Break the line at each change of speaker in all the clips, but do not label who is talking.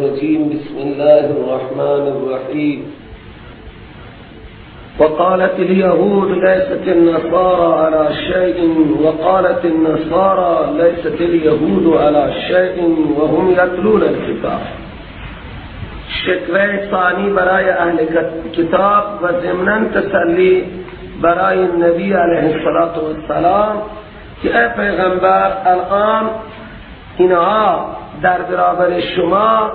الرجیم. بسم الله الرحمن الرحیم. وقالت اليهود ليست النصارى على شيء وقالت النصارى ليست اليهود على شيء وهم يتلون الكتاب. شکوه ثانی برای اهل کتاب و ضمناً تسلی برای نبی علیه السلام که ای پیغمبر، الان اینها در برابر شما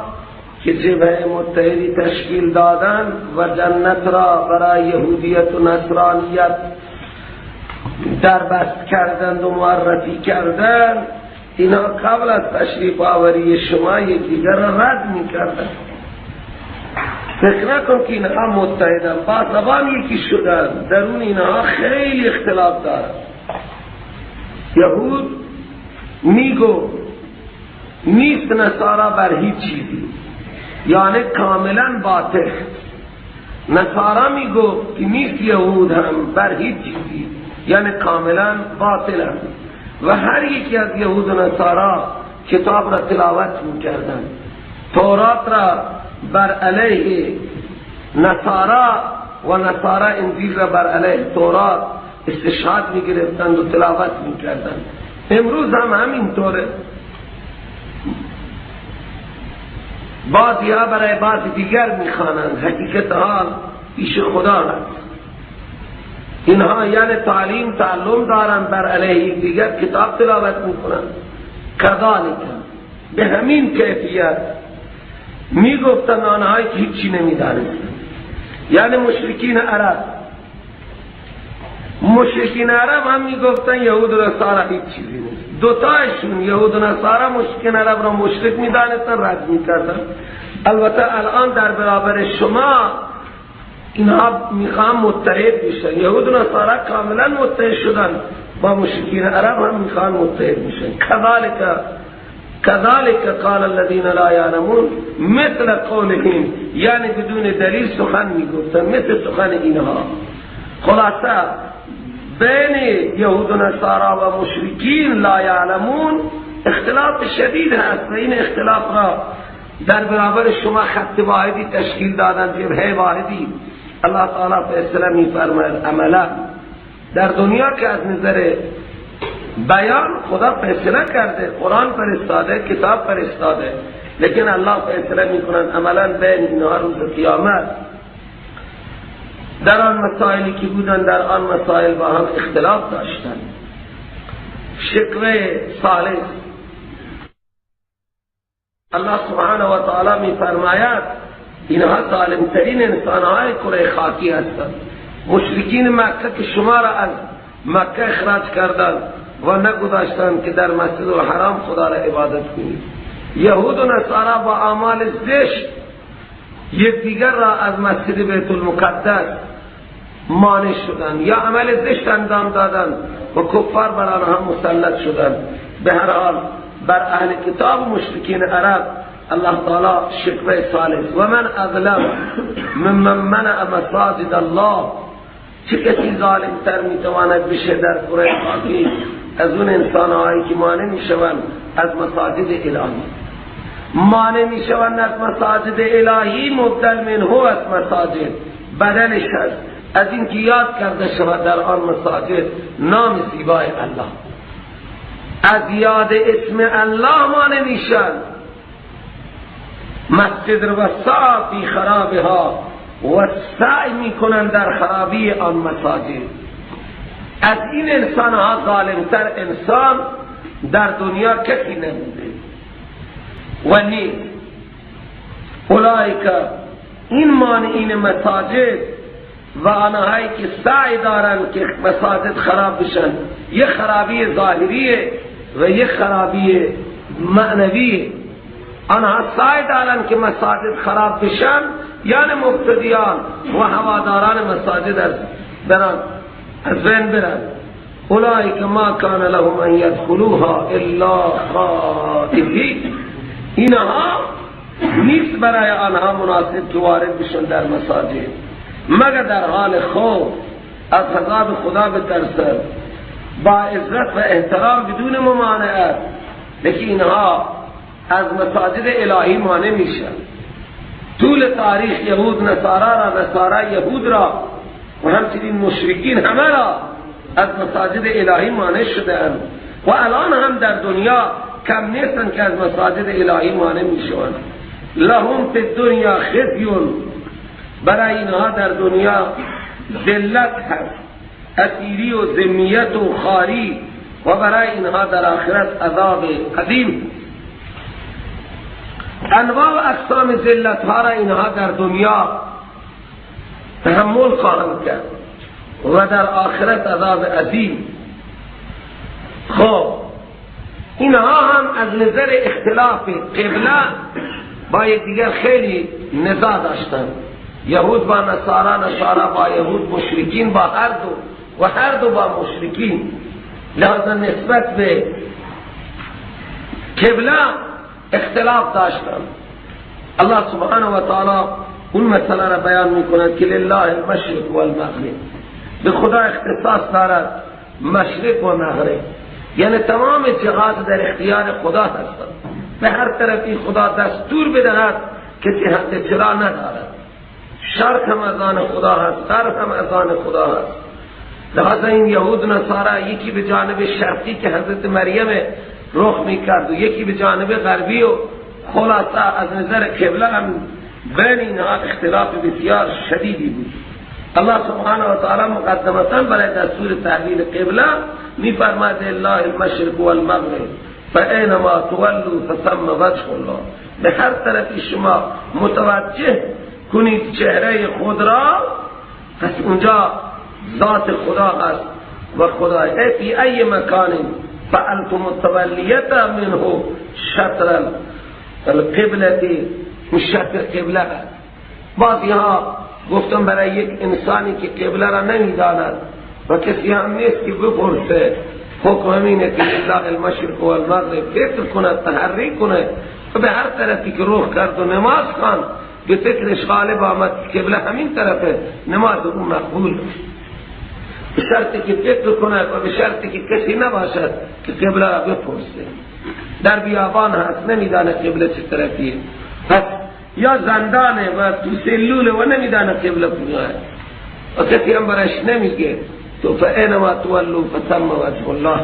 که جبهه متحدی تشکیل دادن و جنت را برای یهودیت و نصرانیت دربست کردند و معرفی کردند، اینا قبل از تشریف آوری شما یکدیگر را رد میکردند. فکر نکن که اینها متحدن، با زبان یکی شدن، درون اینها خیلی اختلاف دارن. یهود میگو نیست نصارا بر هیچ چیزی، یعنی کاملا باطل. نصارا میگو که نیست یهود هم بر هیچ چیزی، یعنی کاملا باطل هم. و هر یکی از یهود و نصارا کتاب را تلاوت میکردن، تورات را بر علیه نصارا و نصارا انجیل را بر علیه تورات استشهاد میگرفتند و تلاوت میکردند. امروز هم همینطوره، بعضی ها برای بعضی دیگر میخوانند. حقیقت حال پیش خدا هست. اینها یعنی تعلیم تعلم دارند، بر علیه دیگر کتاب تلاوت میکنند. کذالک، به همین کیفیت میگفتند آنهایی که هیچی نمیدانستند، یعنی مشرکین عرب. مشرکین عرب هم میگفتن یهود و نصارا هیچ چیزی نیست. دوتایشون یهود و نصارا مشرکین عرب را مشرک میدانستن، رد میکردن. البته الان در برابر شما اینها میخوان متحد بشن. یهود و نصارا کاملا متحد شدن، با مشرکین عرب هم میخوان متحد بشن. کذالک قال الذين لا يعلمون مثل قولهم، یعنی بدون دلیل سخن میگفتن، مثل سخن اینها. خلاصه بین یهود و نصارا و مشرکین لا یعلمون اختلاف شدید هست و این اختلاف را در برابر شما خط واحدی تشکیل دادن، جبهه واحدی. الله تعالی فیصله می‌فرماید عملا در دنیا که از نظر بیان خدا فیصله کرده، قرآن فرستاده، کتاب فرستاده، لیکن الله فیصله میکنند عملا بین اینها روز قیامت در آن مسائلی که بودن، در آن مسائل با هم اختلاف داشتن. شکوه ثالث، الله سبحانه و تعالی می فرماید اینها ظالمترین انسانهای کره خاکی هستند. مشرکین مکه که شما را از مکه اخراج کردند و نگذاشتند که در مسجد الحرام خدا را عبادت کنید. یهود و نصارا با اعمال زشت یکدیگر را از مسجد بیت المقدس مانع شدند یا عمل زشت انجام دادند و کفار بر آنها مسلط شدند. به هر حال بر اهل کتاب و مشرکین عرب الله تعالی شکوه ثالث، و من اظلم ممن منع مساجد الله. چه کسی ظالمتر میتواند بشه در کره خاکی از اون انسانهایی که مانع میشوند از مساجد الهی؟ مانع میشوند از مساجد الهی، مبدل منه از مساجد، بدلش هست از اینکه یاد کرده شود در آن مساجد نام زیبای الله. از یاد اسم الله مانع میشن. مسجد رو سعی فی خرابها و سعی میکنن در خرابی آن مساجد. از این انسان ها ظالمتر انسان در دنیا کسی نبوده و نیست. اولئک، این مانعین مساجد و آنهایی که سعی دارن که مساجد خراب بشن، یه خرابی ظاهریه و یه خرابی معنویه. آنها سعی دارن که مساجد خراب بشن، یعنی مبتدیان و هواداران مساجد از بین برن. اولئک ما کان لهم ان یدخلوها الا خائفین. اینها نیست برای آنها مناسب که وارد بشن در مساجد مگر در حال خوف، از عذاب خدا بترسن، با عزت و احترام، بدون ممانعت. لیکن اینها از مساجد الهی مانع میشن. طول تاریخ یهود نصارا را، نصارا یهود را و همچنین مشرکین همه را از مساجد الهی مانع شده اند و الان هم در دنیا کم نیستن که از مساجد الهی مانع میشوند. لهم فی الدنیا خزی، برای اینها در دنیا ذلت هست، اسیری و ذمیت و خواری، و برای اینها در آخرت عذاب عظیم. انواع و اقسام ذلت ها را اینها در دنیا تحمل خواهند کرد و در آخرت عذاب عظیم. خب اینها هم از نظر اختلاف قبله با یکدیگر خیلی نزاع داشتند. یهود با نصارا، نصارا با یهود، مشرکین با هر دو و هر دو با مشرکین. لذا نسبت به قبله اختلاف داشتند. الله سبحانه و تعالی اون مسئله را بیان میکند که لله المشرق والمغرب، به خدا اختصاص دارد مشرق و مغرب، یعنی تمام جهات در اختیار خدا هستند. به هر طرفی خدا دستور بدهد کسی حق چرا ندارد. شرق هم از آن خدا هست، غرب هم از آن خدا هست. لذا این یهود نصارا یکی به جانب شرقی که حضرت مریم رخ میکرد و یکی به جانب غربی و خلاصه از نظر قبله هم بین اینها اختلاف بسیار شدیدی بود. الله سبحانه و تعالی مقدمتا برای دستور تحویل قبله میفرماید الله المشرق والمغرب فاینما تولوا فثم وجه الله. به هر طرفی شما متوجه کنید چهره خود را، پس اونجا ذات خدا هست و خدا فی ای مکان فعلتم التولیت منه شطر القبلة، شطر قبله هست. بعضی ها گفتم برای یک انسانی که قبله را نمیداند و کسی هم نیست که بپرسه، حکم همینه که لله المشرق والمغرب، فکر کند، تحری کنه و به هر طرفی که رخ کرد و نماز خواند، به فکرش غالب آمد قبله همین طرفه، نماز او مقبول، به شرطی که فکر کند و به شرطی که کسی نباشد که قبله را بپرسه. در بیابان هست، نمیدانه قبله چه طرفیه، پس یا زندانه و تو سلوله و نمیدانه قبله کجاست و کسی هم برش نمیگه، تو فاینما تولوا فثم وجه الله.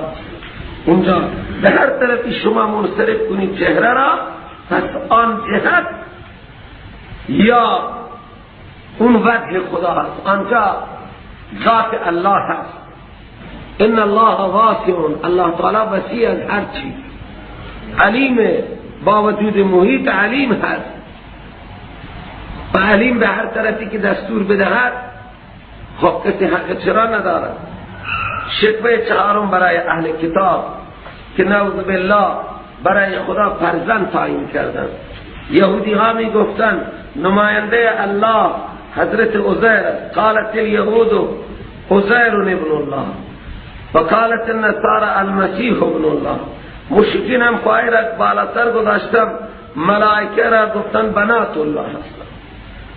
اونجا به هر طرفی شما منصرف کنید چهره را، پس آن جهت یا اون وجه خدا هست، آنجا ذات الله هست. ان الله واسع، الله تعالی وسیع از هر چیز، علیم، با وجود محیط علیم هست و علیم به هر طرفی که دستور بدهد. خب کسی حق چرا ندارد؟ شکوه چهارم برای اهل کتاب که نعوذ بالله برای خدا فرزند تعیین کردند. یهودی ها می گفتند نماینده الله حضرت عزیر، قالت اليهود عزیر ابن الله و قالت النصارى المسیح ابن الله. مشرکین هم پای را بالاتر گذاشتن، ملائکه را گفتن بنات الله هستند.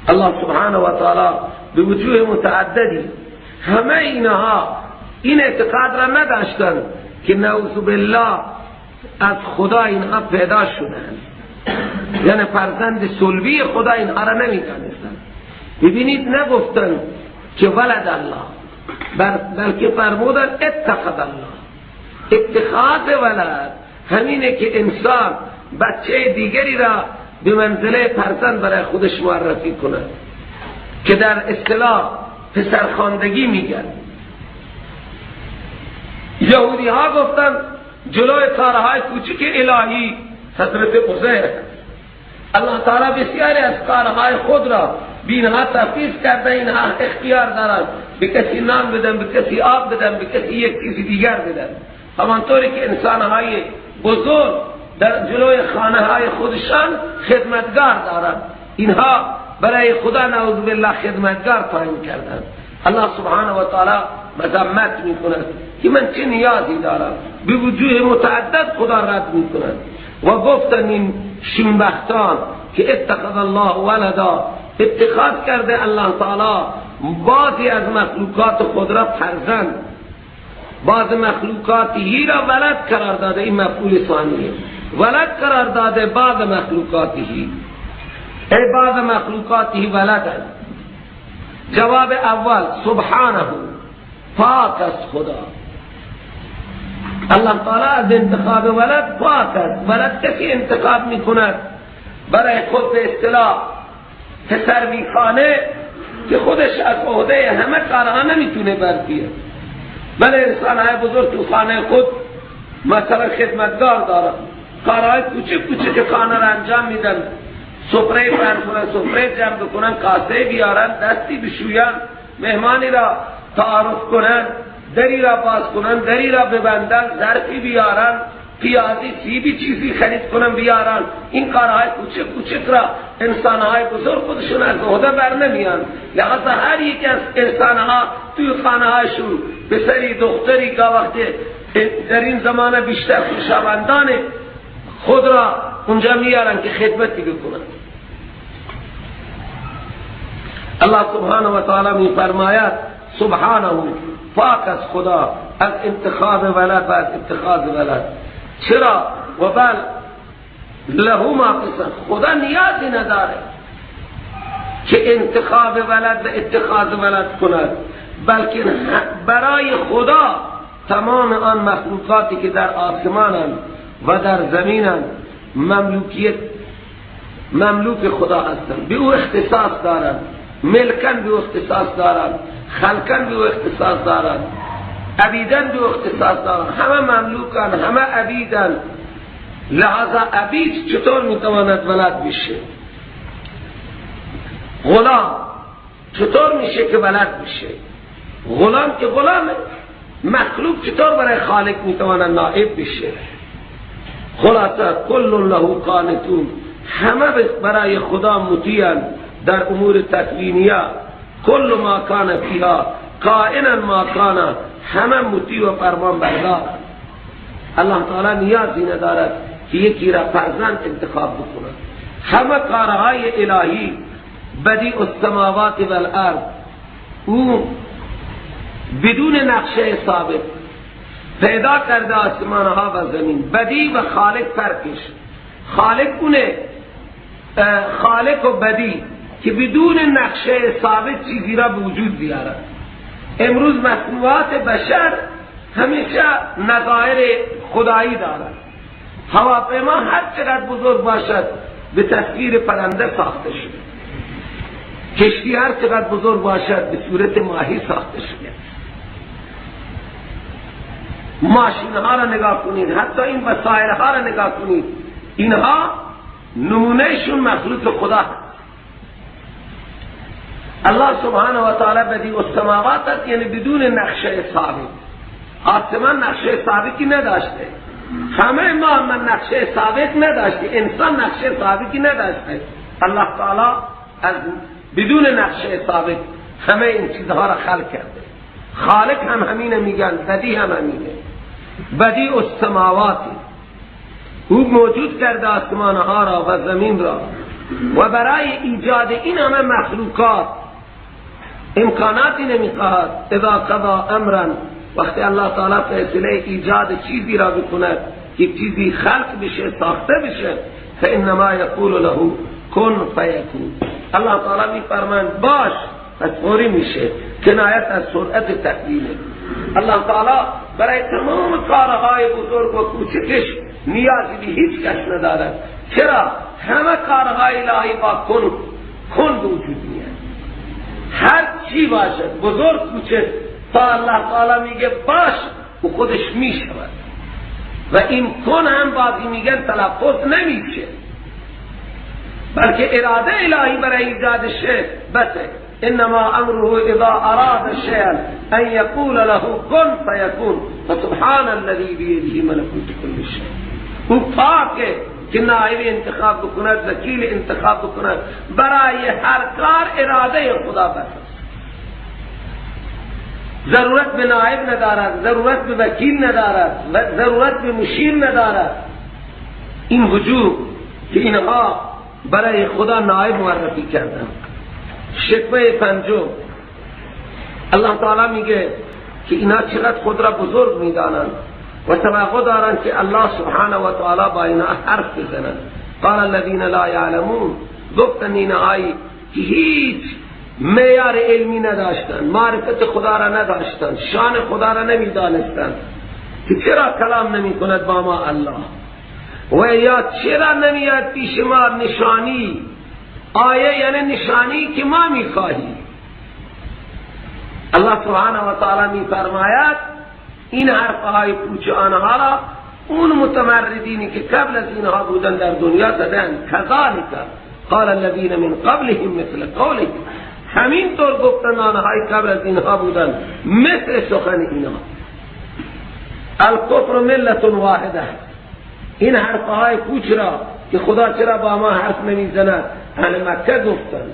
الله سبحانه و تعالی به وجوه متعددی همه اینها این اعتقاد را نداشتند که نعوذ بالله از خدا اینها پیدا شدند، یعنی فرزند صلبی خدا اینها را نمیدانستند. ببینید نگفتند که ولد الله، بلکه فرمودند اتخذ الله. اتخاذ ولد همینه که انسان بچه دیگری را به منزله فرزند برای خودش معرفی کند که در اصطلاح پسرخواندگی میگن. یهودی ها گفتن جلوی کارهای کوچک الهی حضرت عزیر. الله تعالی بسیاری از کارهای خود را به اینها تفویض کرده، اینها اختیار دارند به کسی نان بدن، به کسی آب بدن، به کسی یک چیز دیگر بدن. همانطوری که انسانهای بزرگ در جلوی خانه های خودشان خدمتگار دارند، اینها برای خدا نعوذ بالله خدمتگار تعیین کردند. الله سبحانه و تعالی مذمت میکند که من چه نیازی دارم؟ به وجوه متعدد خدا رد میکند. و گفتن این شومبختان که اتخذ الله ولدا، اتخاذ کرده الله تعالی بعضی از مخلوقات خود را فرزند، بعض مخلوقاتی را ولد قرار داده. این مفعول ثانیه. ولد قرار داده بعض مخلوقاته، ای بعض مخلوقاته ولدن. جواب اول سبحانه، پاک است خدا. الله تعالی از انتخاب ولد پاک است. ولد کسی انتخاب میکند برای خود به اصطلاح پسر میخانه که خودش از عهده همه کارها نمیتونه بر بیاد. بله انسان های بزرگ تو خانه خود مثلا خدمتگار دارن، کارهای کوچک کوچک خانه را انجام میدن، سفره پهن کنن، سفره جمع بکنن، کاسه بیارن، دستی بشوین، مهمانی را تعارف کنن، دری را باز کنن، دری را ببندن، ظرفی بیارن، پیازی سیبی چیزی خرید کنن بیارن. این کارهای کوچک کوچک را انسانهای بزرگ خودشون از عهده بر نمیان. لذا هر یک از انسانها توی خانه هاشون پسری دختری که وقتی در این زمانه بیشتر خویشاوندان خود را اونجا میارن که خدمتی بکنن. الله سبحانه و تعالی میفرماید سبحانه، پاک از خدا از انتخاب ولد و از اتخاذ ولد. چرا؟ و بل له ما فی، خدا نیازی نداره که انتخاب ولد و اتخاذ ولد کند، بلکه برای خدا تمام آن مخلوقاتی که در آسمانند و در زمینند مملوکیت مملوک خدا هستند، به او اختصاص دارند، ملکن به او اختصاص دارند، خلقن به او اختصاص دارند، عبیدن به او اختصاص دارند، همه مملوکن، همه عبیدن. لہذا عبید چطور میتواند ولد بشه؟ غلام چطور میشه که ولد بشه؟ غلام که غلامه، مخلوق چطور برای خالق میتواند نائب بشه؟ خلاصه کل له قانتون، همه برای خدا مطیعن در امور تکوینیه. کل ما کان فیها کائنا ما کان، همه مطیع و فرمان بردار. الله تعالی نیازی ندارد که یکی را فرزند انتخاب بکند. همه کارهای الهی بدیع السماوات والارض، او بدون نقشه ثابت پیدا کرده آسمانها و زمین. بدیع و خالق فرقش، خالق اونه، خالق و بدیع که بدون نقشه ثابت چیزی را به وجود بیارد. امروز مصنوعات بشر همیشه نظایر خدایی دارد. هواپیما هر چقدر بزرگ باشد به تصویر پرنده ساخته شده، کشتی هر چقدر بزرگ باشد به صورت ماهی ساخته شده. ماشین ها را نگاه کنید، حتی این وسایل ها را نگاه کنید، اینها نمونهشون مخلوق خدا هست. الله سبحانه و تعالی بدیع السماوات است، یعنی بدون نقشه ثابت. آسمان نقشه ثابتی نداشته، همه ما من نقشه ثابت نداشته، انسان نقشه ثابتی نداشته. الله تعالی از بدون نقشه ثابت همه این چیزها را خلق کرده. خالق هم همینه میگن، بدیع هم همینه. بدیع السماوات، او موجود کرده آسمانها را و زمین را، و برای ایجاد این همه مخلوقات امکاناتی نمیخواهد. اذا قضا امرا، وقتی الله تعالی فیصله ایجاد چیزی را بکند که چیزی خلق بشه، ساخته بشه، فانما یقول له کن فیکون. الله تعالی میفرماند باش، پس فوری میشه. کنایت از سرعت تکوینه. الله تعالی برای تمام کارهای بزرگ و کوچکش نیازی به هیچ کس ندارد. چرا؟ همه کارهای الهی با کن کن به وجود میاد. هر چی باشد بزرگ کوچک، تا الله تعالی میگه باش و خودش میشود. و این کن هم بعضی میگن تلفظ نمیشه، بلکه اراده الهی برای ایجاد شیء بسه. انما امره اذا اراد شيئا ان يقول له كن فيكون فسبحان الذي بيده ملكوت كل شيء. او پاکه که نائب انتخاب بکند، وکیل انتخاب بکند، برای هر کار اراده خدا بس. ضرورت به نائب ندارد، ضرورت به وکیل ندارد، ضرورت به مشیر ندارد. این وجوه که اینها برای خدا نائب معرفی کردن. شکوه پنجم، الله تعالی میگه که اینا چقدر خود را بزرگ میدانند. و توقع دارند که الله سبحانه و تعالی با اینها حرف بزنند. قال الذين لا يعلمون، گفتن اینهایی که هیچ معیار علمی نداشتند، معرفت خدا را نداشتند، شان خدا را نمیدانستند که چرا کلام نمی کند با ما الله، و یا چرا نمیاد پیش ما نشانی، آیه یعنی نشانی که ما میخواهیم. الله سبحانه و تعالی میفرماید این حرفهای پوچ آنها را اون متمردینی که قبل از اینها بودن در دنیا زدن. کذالک قال الذین من قبلهم مثل قولهم، همین طور گفتن آنهایی قبل از اینها بودن مثل سخن اینها. الکفر ملت واحده، این حرفهای پوچ را که خدا چرا با ما حرف نمیزند اهل مکه گفتن،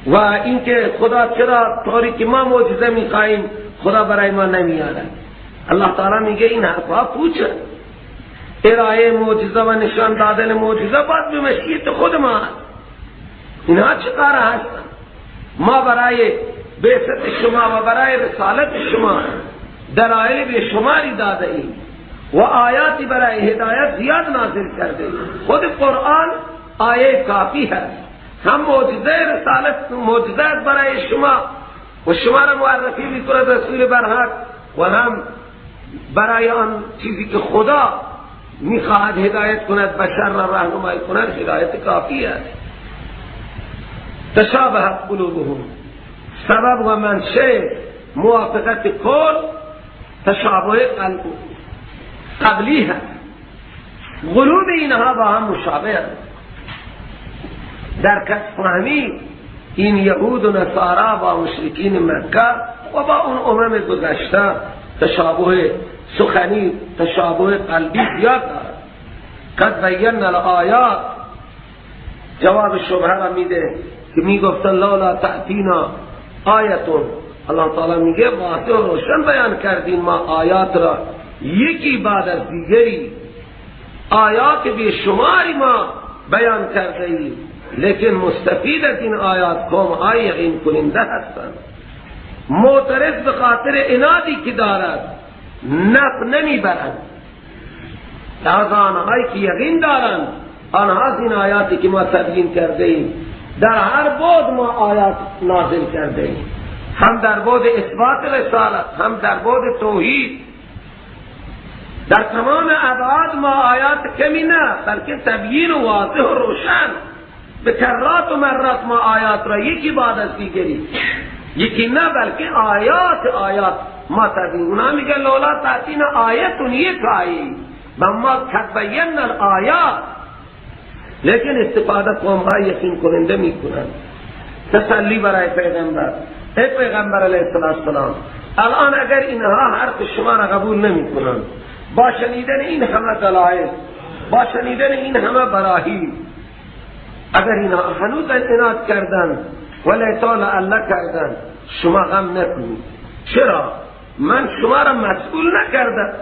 و اینکه خدا چرا طوری که ما معجزه میخواهیم خدا برای ما نمیارد. الله تعالی میگه این حرفها پوچه. ارائه معجزه و نشان دادن معجزه باید به مشیت خود ما هست. اینها چه کاره هستند؟ ما برای بعثت شما و برای رسالت شما دلایل به شماری داده ایم و آیاتی برای هدایت زیاد نازل کرده ایم. خود قرآن آیه کافی هست، هم معجزه رسالت معجزه برای شما و شما را معرفی میکند رسول برحق، و هم برای آن چیزی که خدا میخواهد هدایت کند، بشر را راهنمایی کند، هدایت کافی است. تشابهت قلوبهم، سبب و منشأ موافقت کل تشابه قبلی هست. قلوب اینها با هم مشابه هست. در کس فهمی این یهود و نصارا با مشرکین مکه و با اون امم گذشته تشابه سخنی، تشابه قلبی زیاد دارد. قد بینا الآیات، جواب شبهه را میده که میگفتن لولا تأتینا آیتون. الله تعالی میگه واضح و روشن بیان کردیم ما آیات را یکی بعد از دیگری، آیات بیشماری ما بیان کرده ایم، لیکن مستفید از این آیات قوم های یقین کننده هستند. معترض به خاطر عنادی که دارد نف نمیبرند. لذا آنهایی که یقین دارند، آنها از این آیاتی که ما تبیین کرده ایم در هر بعد ما آیات نازل کرده ایم، هم در بعد اثبات رسالت، هم در بعد توحید، در تمام ابعاد ما آیات کمی نه، بلکه تبیین و واضح و روشن به کرات و مرات ما آیات را یکی بعد از دیگری، یکی نه بلکه آیات آیات ما تبیین. اونا میگن لولا تأتینا آیتون، یک آیه و ما قد بینا الآیات، لیکن استفاده قوم های یقین کننده میکنند. تسلی برای پیغمبر، ای پیغمبر علیه السلام، الان اگر اینها حرف شما را قبول نمی کنند، با شنیدن این همه دلایل، با شنیدن این همه براهین، اگر اینها هنوز عناد کردن و لیتال الله کردن، شما غم نکنید. چرا؟ من شما را مسئول نکردم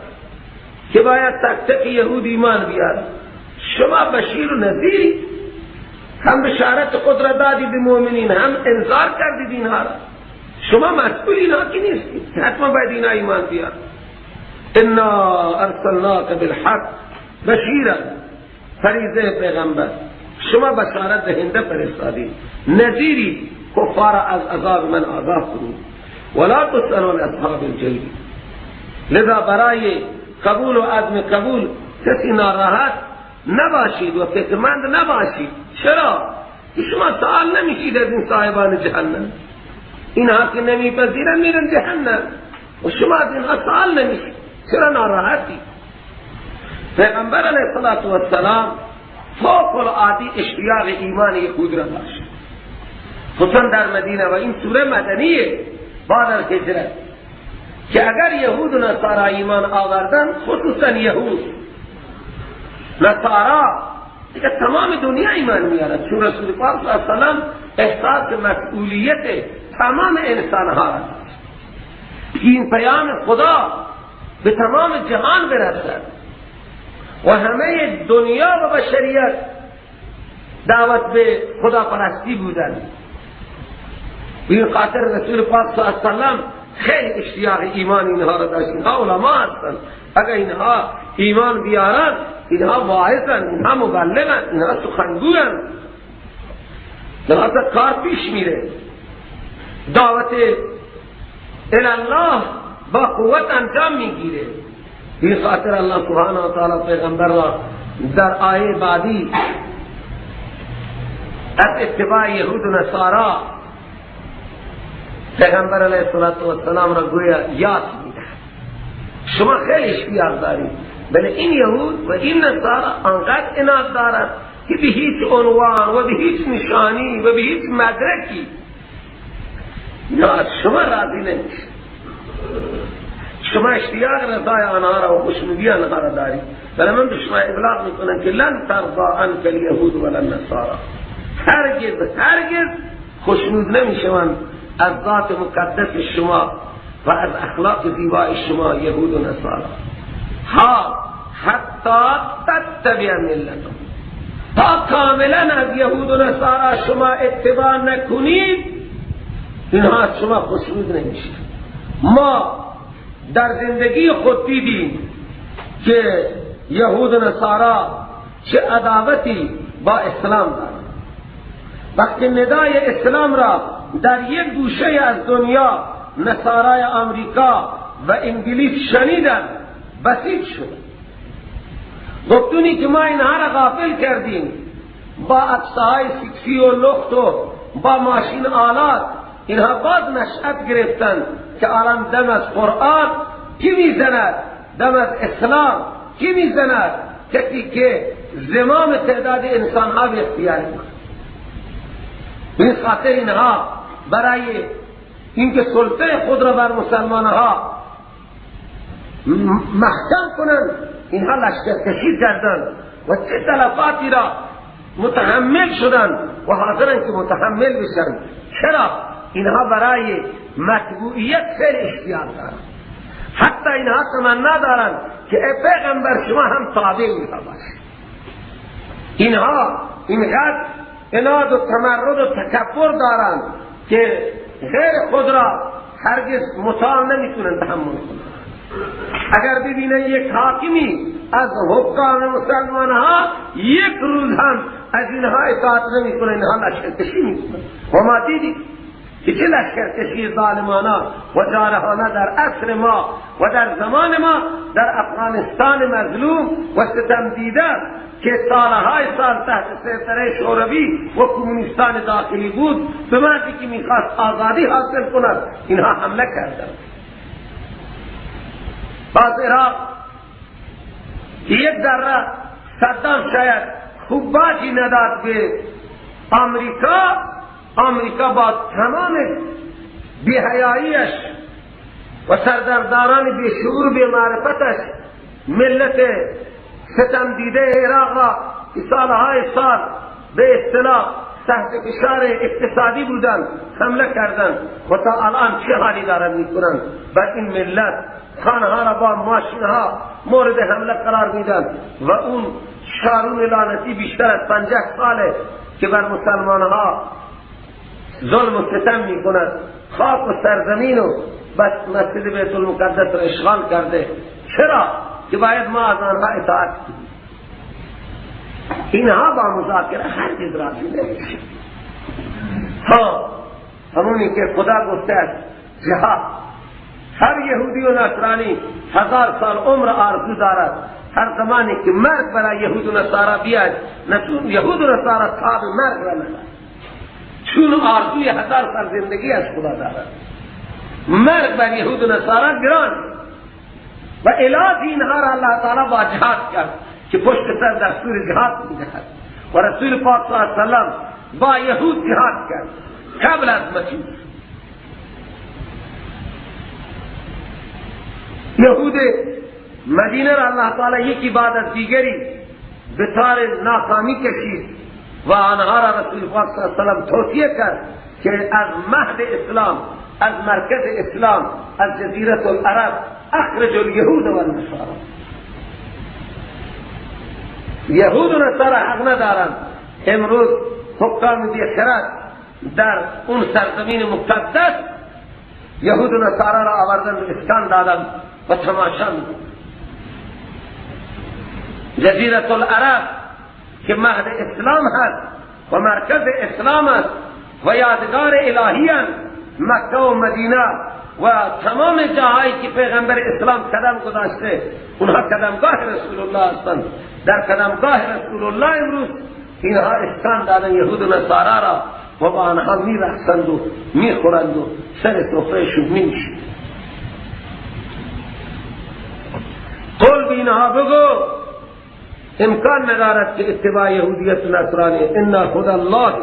که باید تک تک یهود ایمان بیارد. شما بشیر و نذیری، هم بشارت خود را دادی به مؤمنین، هم انذار کردید اینها را. شما مسئول اینها که نیستید، حتما باید اینها ایمان بیارد. انا ارسلناک بالحق بشیرا، فریضه پیغمبر، شما بشارت دهنده فرستادید، نذیری، کفار از عذاب من آگاه کنید. ولا تسألون اصحاب الجحیم. لذا برای قبول و عدم قبول کسی ناراحت نباشید و فکرمند نباشید. چرا؟ شما سوال نمیشید از این صاحبان جهنم، اینها که نمیپذیرن میرن جهنم و شما از اینها سوال نمیشید، چرا ناراحتی؟ پیغمبر علیه السلام فوق العاده اشتیاق ایمان یهود را داشت، خصوصا در مدینه، و این سوره مدنیه بعد از هجرت، که اگر یهود و نصارا ایمان آوردن، خصوصا یهود نصارا دیگه تمام دنیا ایمان میارد، چون رسول پاک صلی الله علیه و سلم احساس مسئولیت تمام انسانها را داشت، این پیام خدا به تمام جهان برسد و همه دنیا و بشریت دعوت به خدا پرستی بودند. به این خاطر رسول پاک صلی الله علیه و سلم خیلی اشتیاق ایمان اینها را داشت. اینها علما هستند، اگر اینها ایمان بیارن، اینها واعظن، اینها مبلغن، اینها سخنگوین، لذا کار پیش میره. دعوت الله با قوت انجام میگیره. این خاطر الله سبحانه و تعالی پیغمبر را در آیه بعدی از اتباع یهود و نصارا پیغمبر علیه السلام را گویا یاد میده. شما خیلی اشتیاق دارید، بله این یهود و این نصارا آنقدر عناد دارد که به هیچ عنوان و به هیچ نشانی و به هیچ مدرکی اینا از شما راضی نمیشه. شما اشتیاق رضای آنها را و خوشنودی آنها را دارید، ولی من به شما ابلاغ میکنم که لن ترضا عنک الیهود ولا النصارا، هرگز هرگز خوشنود نمیشوند از ذات مقدس شما و از اخلاق زیبای شما یهود و نصارا. ها حتی تتبع ملتهم، تا کاملا از یهود و نصارا شما اتباع نکنید اینها از شما خوشنود نمیشه. ما در زندگی خود دیدیم که یهود و نصارا چه عداوتی با اسلام دارند. وقتی ندای اسلام را در یک گوشه از دنیا نصارای آمریکا و انگلیس شنیدند، بسیج شد. گفتونی که ما اینها را غافل کردیم با عکس‌های سکسی و لخت و با ماشین آلات، اینها باز نشأت گرفتند که الان دم از قرآن کی میزند، دم از اسلام کی میزند، کسی که زمام تعداد انسانها به اختیار می‌کند. به خاطر اینها برای اینکه سلطه خود را بر مسلمانها محکم کنند، اینها لشکرکشی کردند و چه تلفاتی را متحمل شدند و حاضرند که متحمل بشن. چرا؟ اینها برای مطبوعیت خیلی اشتیاق دارند. حتی اینها تمنا دارند که ای پیغمبر شما هم تابع اینها باشید. اینها اینقدر عناد و تمرد و تکبر دارند که غیر خود را هرگز مطاع نمیتونن تحمل کنند. اگر ببینن یک حاکمی از حکام مسلمان ها یک روز هم از اینها اطاعت نمیکنه، اینها لشکرکشی میکنن. و ما دیدیم که چه لشکرکشی ظالمانه و جارحانه در عصر ما و در زمان ما در افغانستان مظلوم و ستم دیده که سالهای سال تحت سیطره شوروی و کمونیستان داخلی بود، به مردی که میخواست آزادی حاصل کند اینها حمله کردند. باز عراق که یک ذره صدام شاید خوب باجی نداد به آمریکا، آمریکا با تمام بی‌حیاییش و سردرداران بیشعور بی‌معرفتش ملت ستم دیده عراق را که سالهای سال به اصطلاح تحت فشار اقتصادی بودند حمله کردند و تا الان چه حالی دارند میکنند. بر این ملت خانه را با ماشین ها مورد حمله قرار میدن و اون شارون لعنتی بیشتر از 50 ساله که بر مسلمان ها ظلم و ستم میکند، خاک و سرزمین و بس مسجد بیت المقدس را اشغال کرده. چرا که باید ما از آنها اطاعت کنیم؟ اینها با مذاکره هرگز راضی نمیشه. ها همونی که خدا گفته است جهاد، هر یهودی و نصرانی 1000 سال عمر آرزو دارد، هر زمانی که مرگ برای یهود و نصارا بیاد، یهود و نصارا تاب مرگ را ندارد، چون آرزوی 1000 سال زندگی از خدا دارد. مرگ بر یهود و نصارا گران و علاج اینها را الله تعالی با جهاد کرد که پشت سر دستور جهاد میدهد و رسول پاک صلی الله علیه و سلم با یهود جهاد کرد قبل از مجوس. یهود مدینه را الله تعالی یکی بعد از دیگری به تار ناکامی کشید و آنها را رسول پاک صلی الله علیه و سلم توصیه کرد که از مهد اسلام، از مرکز اسلام، از جزیره العرب اخرج الیهود و النصارى. یهود و نصارا حق ندارند امروز حکام بیخرد در اون سرزمین مقدس یهود و نصارا را آوردن و اسکان دادن و تماشا میکنند. جزیرة العرب که مهد اسلام هست و مرکز اسلام است و یادگار الهی هست، مکه و مدینه و تمام جاهایی که پیغمبر اسلام قدم گذاشته، اونها قدمگاه رسول الله هستند. در قدمگاه رسول الله امروز اینها اسکان دادن یهود و نصارا را و با آنها میرقصند و میخورند و سر سفرهشون مینشینند. قل به اینها بگو امکان ندارد که اتباع یهودیت و نصرانی. ان هدی الله،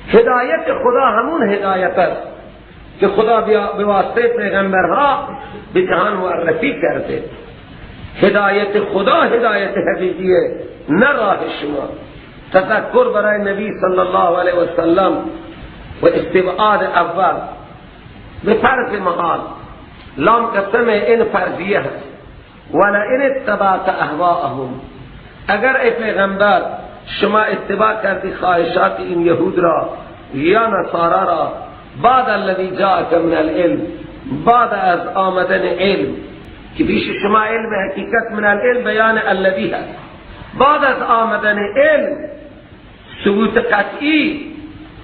هدایت خدا همون هدایت است که خدا به واسطه پیغمبرها به جهان معرفی کرده. هدایت خدا هدایت حقیقیه، نه راه شما. تذکر برای نبی صلی الله علیه و سلم و استبعاد اول به فرض محال، لام قسم این فرضیه هست. ولئن اتبعت اهواءهم، اگر ای پیغمبر شما اتباع کردی خواهشات این یهود را یا نصارا را، بعد الذی جاءک من العلم، بعد از آمدن علم که پیش شما علم حقیقت من العلم بیان الذی هست، بعد از آمدن علم ثبوت قطعی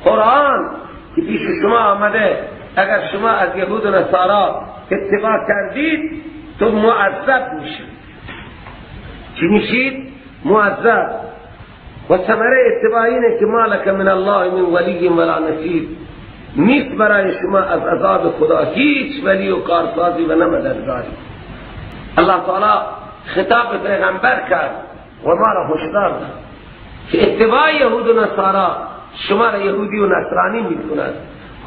قرآن که پیش شما آمده، اگر شما از یهود و نصارا اتباع کردید تو معذب میشید. چی میشید؟ معذب. و ثمره اتباع اینه که ما لک من الله من ولی ولا نصیر، نیست برای شما از عذاب خدا هیچ ولی و کارسازی و نه مددگاری. الله تعالی خطاب پیغمبر کرد و ما را هشدار داد که اتباع یهود و نصارا شما را یهودی و نصرانی میکند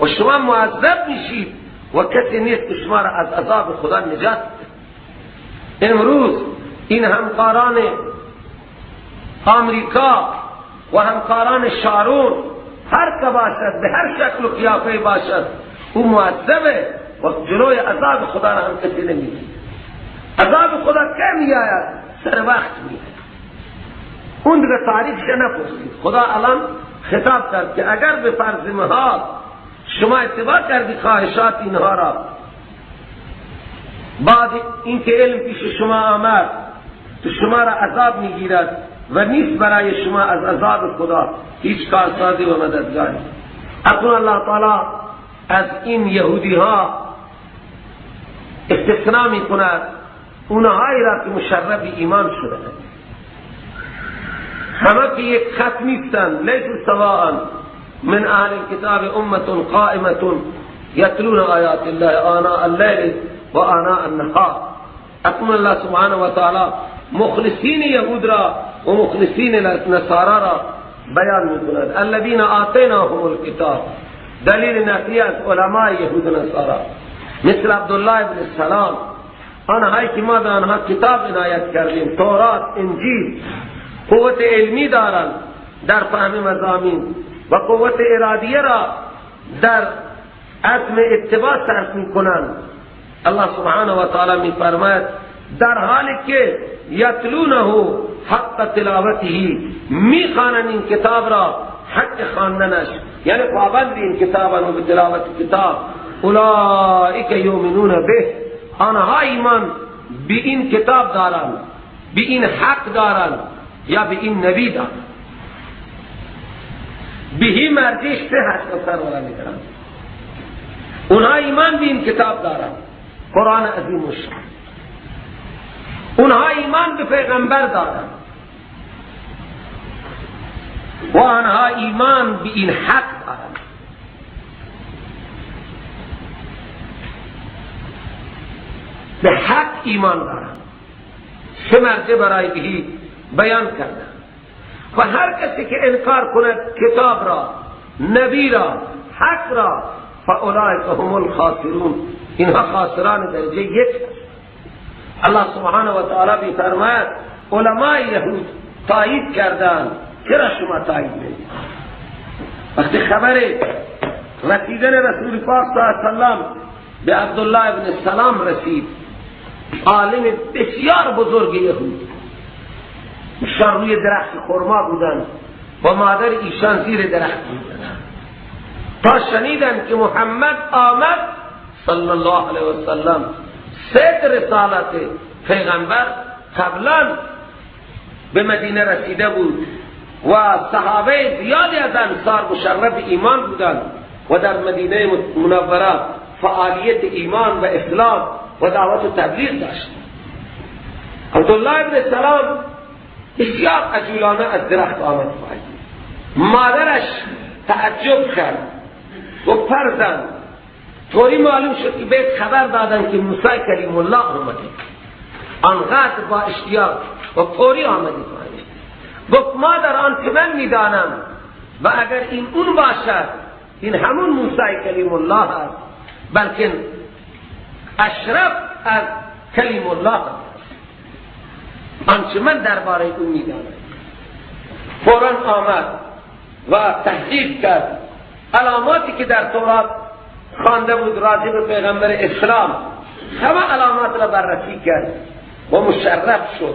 و شما معذب میشید و کسی نیست که شما را از عذاب خدا نجات بده. امروز این همکاران آمریکا و همکاران شارون هر که باشد، به هر شکل و قیافه باشد، او معذبه و جلوی عذاب خدا را هم کسی نمیگیره. عذاب خدا که میآید؟ سر وقت میآید. اون دیگه تاریخش نپرسید. خدا الان خطاب کرد که اگر به فرض محال شما اتباع کردی خواهشات اینها را، بعد اینکه علم پیش شما آمد تو شما را عذاب میگیرد و نیست برای شما از عذاب خدا هیچ کارسازی و مددگاری. اکنون الله تعالی از این یهودی ها استثناء می کند اونهایی را که مشرف ایمان شده، همه که یک خط نیستند. لیسوا سواء من اهل الكتاب امة قائمة یتلون آیات الله آناء اللیل و آناء النهار. اکنون الله سبحانه و تعالی مخلصین یهود را و مخلصین نصارا را بیان میکند. الذین آتیناهم الکتاب، دلیل نقلی از علماء یهود و نصارا مثل عبدالله ابن السلام، آنهایی که ما به آنها کتاب عنایت کردیم، تورات، انجیل، قوت علمی دارند در فهم مضامین و قوت ارادیه را در عزم اتباع صرف میکنند. الله سبحانه و تعالی میفرماید در حالی که یتلونه حق تلاوته، میخوانند این کتاب را حق خواندنش، یعنی پابند این کتاب و به تلاوت کتاب. اولئک یؤمنون به، آنها ایمان به این کتاب دارند، به این حق دارند یا به این نبی دارند. بهی مرجعش سه هست و سرورا می‌کنند. اونها ایمان به این کتاب دارند، قرآن عظیم الشان. اونها ایمان به پیغمبر دارند و آنها ایمان به این حق دارند. به حق ایمان دارند. سه مرجع برای بهی بیان کرده و هر کسی که انکار کند کتاب را، نبی را، حق را، فاولئک هم الخاسرون، اینها خاسران درجه یک. الله سبحانه و تعالی می‌فرماید علماء یهود تایید کردند، چرا شما تایید نمی‌کنید؟ وقتی خبر رسیدن رسول پاک صلی الله علیه و سلم به عبدالله ابن السلام رسید، عالم بسیار بزرگ یهود، ایشان روی درخت خرما بودند و مادر ایشان زیر درخت بودند. تا شنیدن که محمد آمد صلی الله علیه وسلم، سه رسالت پیغمبر قبلا به مدینه رسیده بود و صحابه زیادی از انصار مشرف ایمان بودند و در مدینه منوره فعالیت ایمان و اسلام و دعوت و تبلیغ داشتند. عبدالله ابن سلام بسیار عجولانه از درخت آمد پایین. مادرش تعجب کرد و فرزند طوری معلوم شد که بهت خبر دادن که موسی کلیم الله آمده، آنقدر با اشتیاق و فوری آمدی پایین. گفت مادر آن که من میدانم و اگر این اون باشد این همون موسی کلیم الله است، بلکه اشرف از کلیم الله است، آنچه من درباره او میدانم. فوراً آمد و تحقیق کرد علاماتی که در تورات خوانده بود راجع به پیغمبر اسلام، همه علامات را بررسی کرد و مشرف شد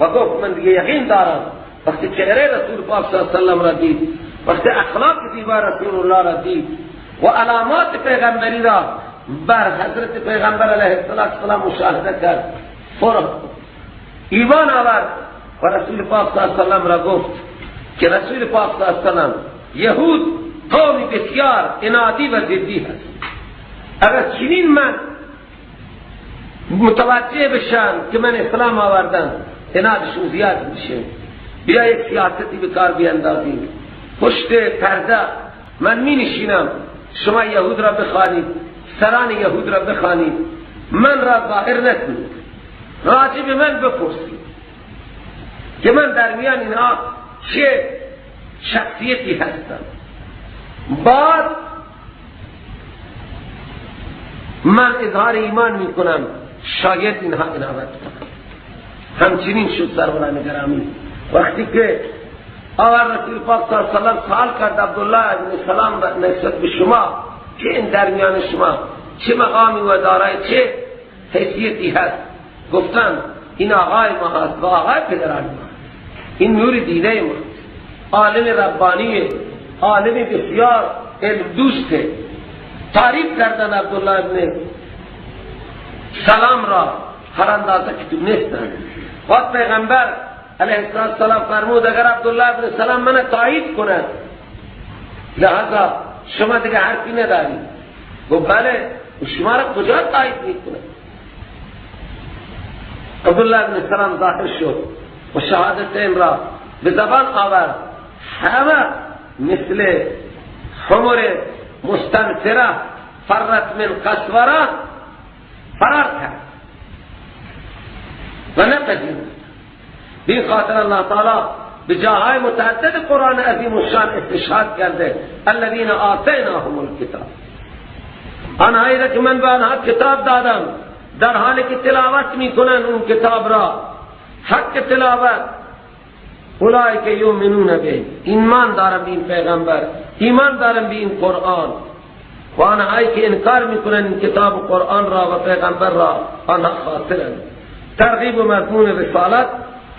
و گفت من دیگه یقین دارم. وقتی چهره رسول پاک صلی الله علیه و سلم را دید، وقتی اخلاق زیبا رسول الله را دید و علامات پیغمبری را بر حضرت پیغمبر علیه السلام مشاهده کرد، فوراً ایمان آورد و رسول پاک صلی الله علیه و سلم را گفت که رسول پاک صلی الله علیه و سلم، یهود قومی بسیار عنادی و ضدی هست، اگر چنین من متوجه بشن که من اسلام آوردم عنادشون زیاد میشه، بیا یک سیاستی به کار بیاندازیم، پشت پرده من می نشینم، شما یهود را بخوانید، سران یهود را بخوانید، من را ظاهر نکنید، راجع به من بپرسید که من در میان اینها چه شخصیتی هستم. بعد من اظهار ایمان میکنم، شاید اینها عنایت کنم. همچنین شد سروران گرامی. وقتی که آور رسول پاک صلی الله علیه و سلم سوال کرد عبدالله ابن سلام نسبت به شما که این درمیان شما چه مقامی و دارای چه حیثیتی هست، گفتن این آقای ما هست و آقای پدران ما هست، این نور دیده ما هست، عالم ربانیه، عالم بسیار علم دوسته. تعریف کردن عبدالله ابن سلام را هر اندازه که دونستن. وقت پیغمبر علیه السلام فرمود اگر عبدالله ابن سلام من تایید کند لہذا شما دیگه حرفی ندارید. گفت بله، شما را کجا تایید میکنه؟ عبدالله ابن سلام ظاهر شد و شهادتین را به زبان آورد. همه مثل حمر مستنفره فرت من قسوره فرار کرد و نپذیرفت. به خاطر الله تعالی به جاهای متعدد قرآن عظیم الشان استشهاد کرده الذین آتیناهم الکتاب، آنهایی را که من به آنها کتاب دادم در حالی که تلاوت میکنن اون کتاب را، حق تلاوت، اولئک یؤمنون به، ایمان دارم به این پیغمبر، ایمان دارم به این قرآن. و آنهایی که انکار میکنن این کتاب قرآن را و پیغمبر را، آنها خاسرند. ترغیب و مضمون رسالت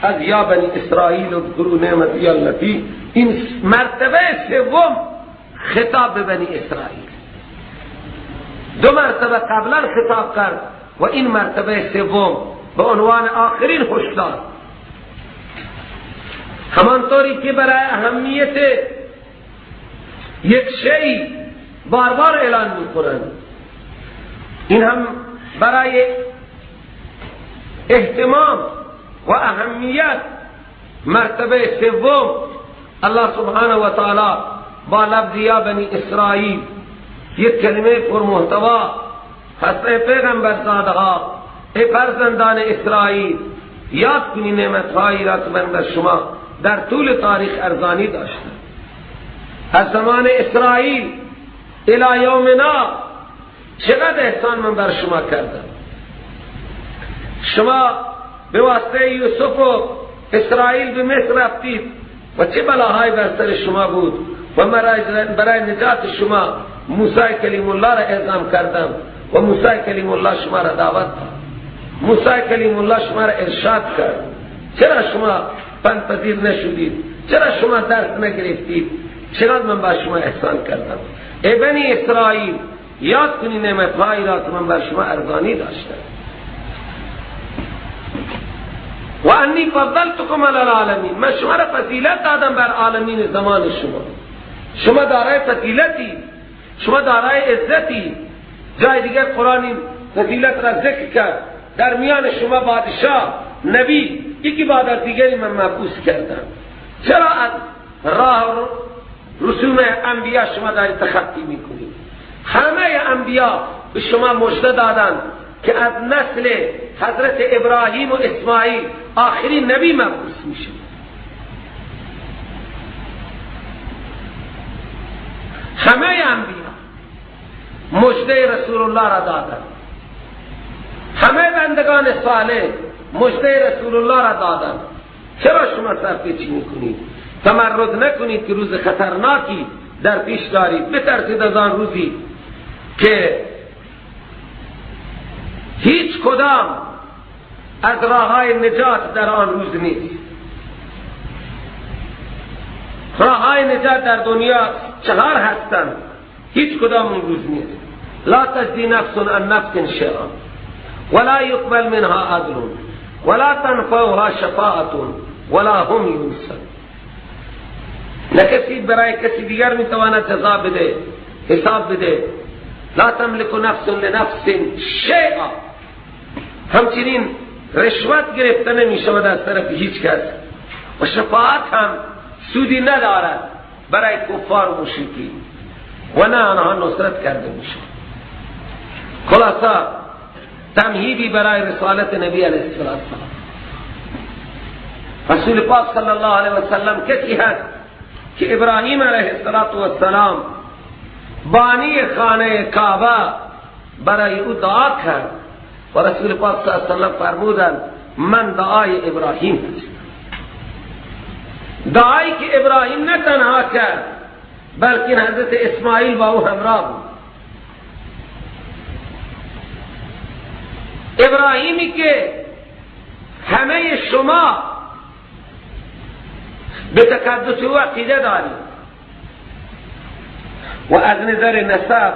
از یا بنی اسرائیل اذکروا نعمتی التی، این مرتبه سوم خطاب به بنی اسرائیل، دو مرتبه قبلا خطاب کرد و این مرتبه سوم به عنوان آخرین هشدار. همانطوری که برای اهمیت یک شی بار بار اعلان میکنند، این هم برای اهتمام و اهمیت مرتبه سوم الله سبحانه و تعالی با لفظ یا بنی اسرائیل یک کلمه پر محتوا هست، ای پیغمبر زادها، ای فرزندان اسرائیل، یاد کنی نعمتهایی را که من بر شما در طول تاریخ ارزانی داشتم، از زمان اسرائیل الی یومنا چقدر احسان من بر شما کردم. شما به واسطه یوسف و اسرائیل به مصر رفتید و چه بلاهای بر سر شما بود و برای نجات شما موسی کلیم الله را اعزام کردم و موسی کلیم الله شما را دعوت داد، موسی کلیم الله شما را ارشاد کرد. چرا شما پند پذیر نشدید؟ چرا شما درس نگرفتید؟ چقدر من بر شما احسان کردم. ای بنی اسرائیل، یاد کنید نعمتهایی را که من بر شما ارزانی داشتم. و انی فضلتکم علی العالمین، من شما را فضیلت دادم بر عالمین زمان شما. شما دارای فضیلتی، شما دارای عزتی. جای دیگر قرآن این فضیلت را ذکر کرد، در میان شما بادشاه، نبی، یکی بعد از دیگری من مبعوث کردم. چرا از راه رسوم انبیا شما داری تخطی میکنید؟ همه انبیا به شما مژده دادند که از نسل حضرت ابراهیم و اسماعیل آخرین نبی مبعوث میشه. همه انبیا مژده رسول الله را دادند، همه بندگان صالح مژده رسول الله را دادند. چرا شما سرپیچی میکنید؟ تمرد نکنید که روز خطرناکی در پیش دارید. بترسید از آن روزی که هیچ کدام از راههای نجات در آن روز نیست. راههای نجات در دنیا 4 هستند، هیچ کدام اون روز نیست. لا تجزی نفس عن نفس شیئا ولا یقبل منها عدل ولا تنفعها شفاعت ولا هم ینصرون. نه کسی برای کسی دیگر میتواند جزا بده، حساب بده. لا تملک نفس لنفس شیئا. همچنین رشوت گرفته نمی شود از طرف هیچ کس و شفاعت هم سودی ندارد برای کفار و مشرکین و نه آنها نصرت کرده می شود. خلاصه تمهیدی برای رسالت نبی علیه السلام. رسول پاک صلی الله علیه وسلم کسی هست که ابراهیم علیه السلام بانی خانه کعبه برای او دعا کرد و رسول پاک صلی الله علیه وسلم فرمودند من دعای ابراهیم هستم. دعایی که ابراهیم نه تنها کرد بلکه حضرت اسماعیل با او همراه بود. ابراهیمی که همه شما به تقدس او عقیده دارید و از نظر نسب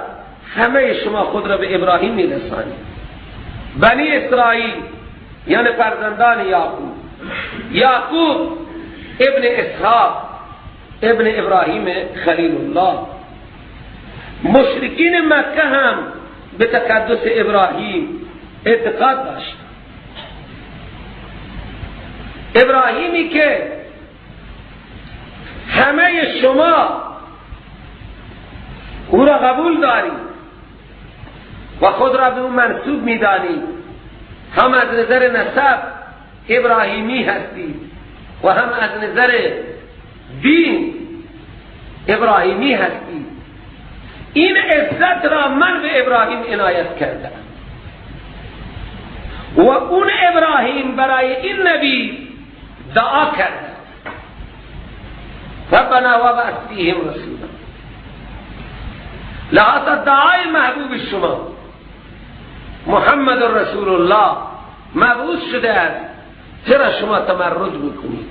همه شما خود را به ابراهیم میرسانید. بنی اسرائیل یعنی فرزندان یعقوب، یعقوب ابن اسحاق ابن ابراهیم خلیل الله. مشرکین مکه هم به تقدس ابراهیم اعتقاد داشت. ابراهیمی که همه شما او را قبول دارید و خود را به او منسوب می‌دانید، هم از نظر نسب ابراهیمی هستید و هم از نظر دین ابراهیمی هستید. این عزت را من به ابراهیم عنایت کردم و اون ابراهیم برای این نبی دعا کرد، ربنا وابعث فیهم رسولا. لحاظ دعای محبوب شما محمد رسول الله مبعوث شده است. چرا شما تمرد میکنید؟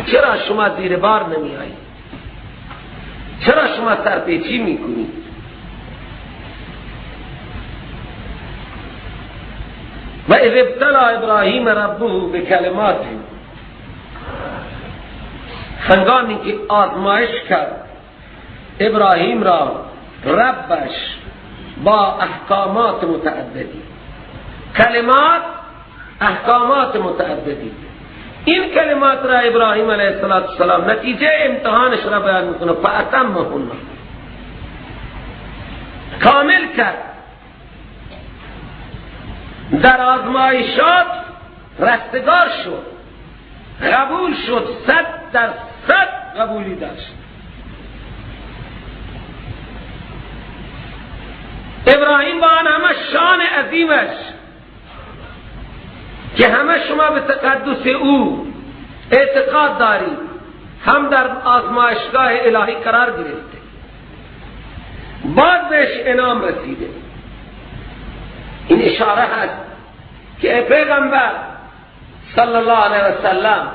چرا شما زیر بار نمی آیید؟ چرا شما سرپیچی میکنید؟ و اذ ابتلا ابراهیم ربه بکلمات، هنگامی که آزمایش کرد ابراهیم را ربش با احکامات متعددی، کلمات احکامات متعددی. این کلمات را ابراهیم علیه السلام نتیجه امتحانش را بیان میکنه. فاتمهن، کامل کرد. در آزمایشات رستگار شد، قبول شد، 100% قبولی داشت. ابراهیم با آن همه شان عظیمش که همه شما به تقدس او اعتقاد دارید، هم در آزمایشگاه الهی قرار گرفته، بعد بهش انعام رسیده. این اشاره هست که ای پیغمبر صلی الله علیه و سلم،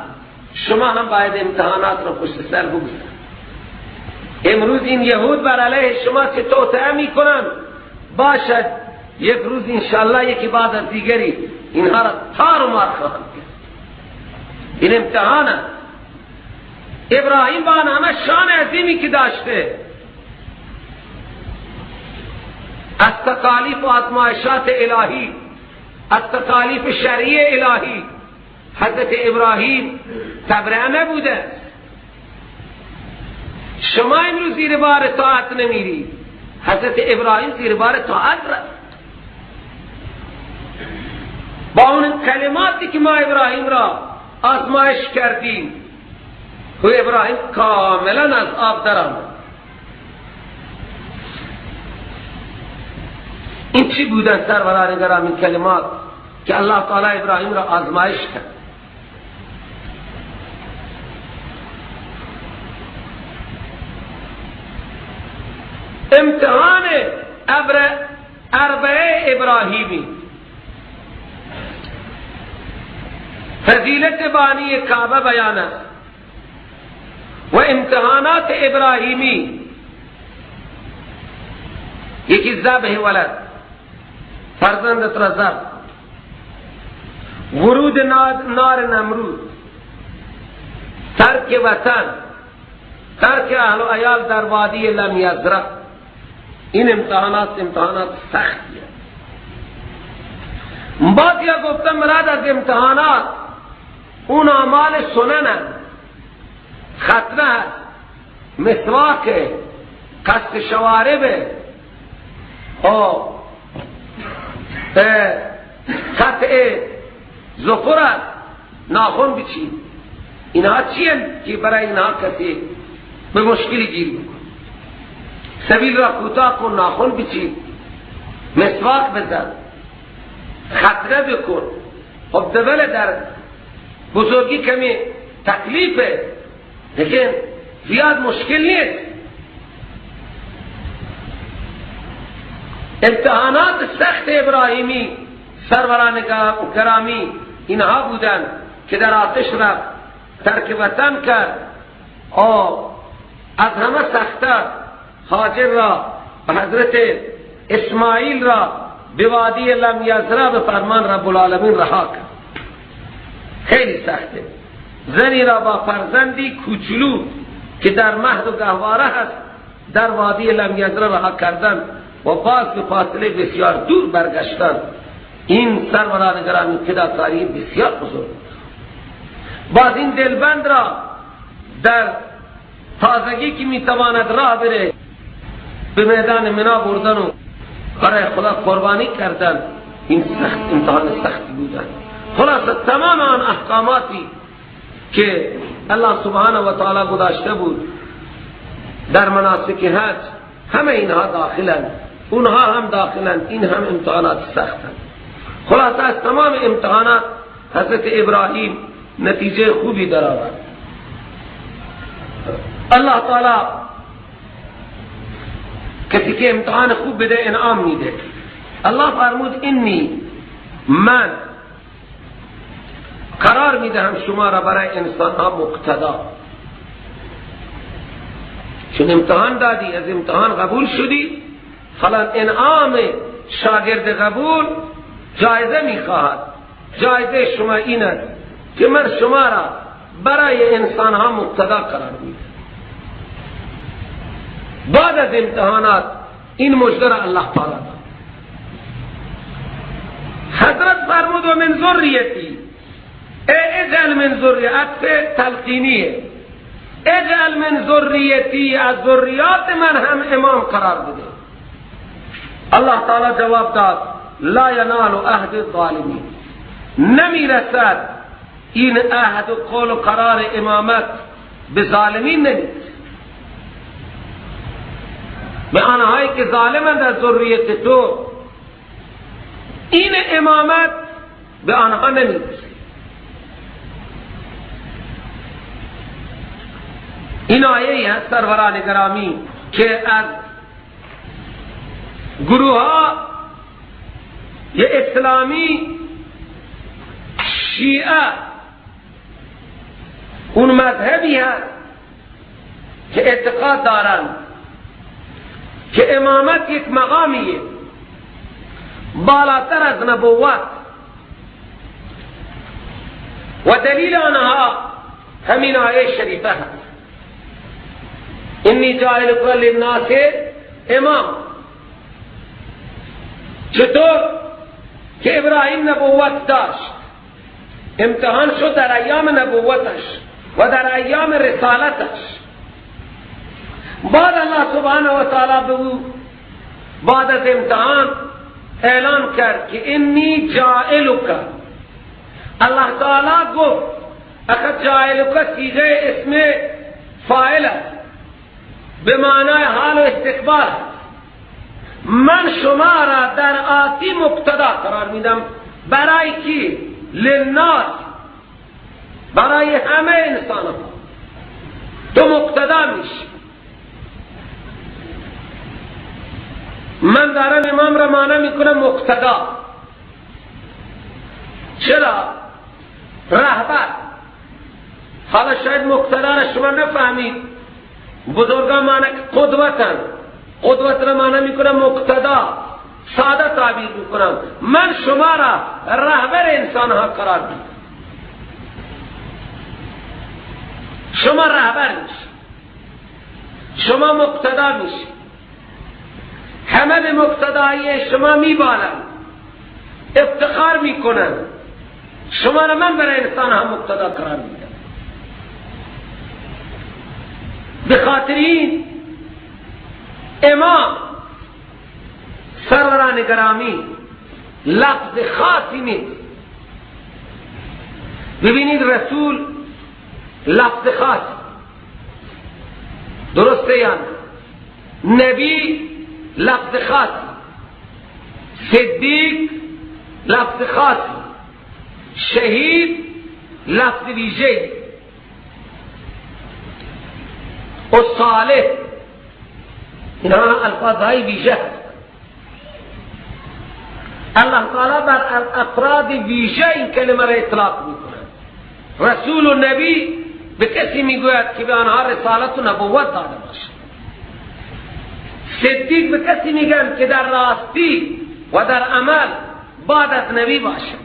شما هم باید امتحانات را پشت سر بگذارید. امروز این یهود بر علیه شما چه توطئه میکنن، باشد یک روز انشالله یکی بعد از دیگری اینها را تار و مار خواهند کرد. این امتحان است. ابراهیم با همه شان عظیمی که داشته، از تکالیف و آزمایشات الهی، از تکالیف شرعی الهی، حضرت ابراهیم تبرئه نبوده. شما امروز زیر بار طاعت نمیرید، حضرت ابراهیم زیر بار طاعت رفت. با اون کلماتی که ما ابراهیم را آزمایش کردیم، و ابراهیم کاملا از آب در آمد. این چی بودن سروران گرامی این کلمات که الله تعالی ابراهیم را آزمایش کرد؟ امتحان اربعه ابراهیمی، فضیلت بانی کعبه بیان است و امتحانات ابراهیمی. یکی ذبح ولد، فرزندت را ذبح، ورود نار نمرود، ترک وطن، ترک اهل و عیال در وادی لم یزرع. این امتحانات امتحانات سختیه. بعضیا گفتن مراد از امتحانات اون اعمال سنن، ختنه هست، مسواک، قصد شوارب، قطع ظفر است، ناخن بچین. اینها چیه که برای اینها کسی به مشکلی گیر بکن؟ سبیل را کوتاه کن، ناخن بچین، مسواک بزن، ختنه بکن. خب دوله در بزرگی کمی تکلیفه، لیکن زیاد مشکل نیست. امتحانات سخت ابراهیمی سروران گرامی اینها بودند که در آتش رفت، ترک وطن کرد، از همه سخت‌تر هاجر را و حضرت اسماعیل را به وادی لم یزرع به فرمان رب العالمین رها کرد. خیلی سخته. زنی را با فرزندی کوچولو که در مهد و گهواره هست در وادی لم یزرع رها کردن و باز به فاصله بسیار دور برگشتن، این سروران گرامی فداکاری بسیار بزرگ. باز این دلبند را در تازگی که میتواند راه بره به میدان منا بردن و برای خدا قربانی کردن، این سخت امتحان سختی بودن. خلاصه تمام آن احکاماتی که الله سبحانه و تعالی گذاشته بود در مناسک حج، همه اینها داخلند، اونها هم داخلند، این هم امتحانات سختند. خلاصه از تمام امتحانات حضرت ابراهیم نتیجه خوبی در آورد. الله تعالی کسی که امتحان خوب بده انعام میده. الله فرمود انی، من قرار میدهم شما را برای انسان ها مقتدا. چون امتحان دادی، از امتحان قبول شدی، فلان انعام شاگرد قبول جایزه میخواهد. جایزه شما این است که من شما را برای انسان ها مقتدا قرار میدم. بعد از امتحانات این مژده را الله تعالی داد. حضرت فرمود و من ذریتی، اجعل من ذریت تلقینیه، اجعل من ذریتی، از ذریات من هم امام قرار بده. الله تعالی جواب داد لا ینال عهد الظالمین، نمیرسد این عهد و قول و قرار امامت به ظالمین نمیرسد، به آنهایی که ظالمند از ذریت تو این امامت به آنها نمیرسد. این آیه ای هست سروران گرامی که از گروه ها یه اسلامی شیعه اون مذهبی هست که اعتقاد دارند که امامت یک مقامیه بالاتر از نبوت، و دلیل آنها همین آیه شریفه هست، انی جاعلک للناس امام. چطور که ابراهیم نبوت داشت، امتحان شد در ایام نبوتش و در ایام رسالتش. بعد الله سبحانه و تعالی به او بعد از امتحان اعلان کرد که انی جاعلک. الله تعالی گفت اخر جاعلک صیغه اسم فاعل است، به معنای حال و استقبال. من شما را در آتی مبتدا قرار میدم. برای کی؟ للناس، برای همه انسان ها تو مقتدا میشی. من دارم امام را معنی میکنم مقتدا. چرا؟ رهبر. حالا شاید مقتدا را شما نفهمید، بزرگان معنی قدوتن، قدوت را معنی میکنم مقتدا، ساده تعبیر میکنم. من شما را رهبر انسان ها قرار میدم، شما رهبر میشی، شما مقتدا میشی، همه به مقتدایی شما میبالند، افتخار میکنند، شما را من برای انسان ها مقتدا قرار میدم. به خاطر این امام سروران گرامی لفظ خاصی نیست. ببینید رسول لفظ خاص درسته یا نه؟ نبی لفظ خاصی، صدیق لفظ خاصی، شهید لفظ ویژه، و صالح، اینها الفاظ های ویژه. الله تعالی بر افراد ویژه این کلمه را اطلاق میکند. رسول و نبی به کسی میگوید که به آنها رسالت و نبوت داده باشد. صدیق به کسی میگن که در راستی و در عمل بعد از نبی باشد.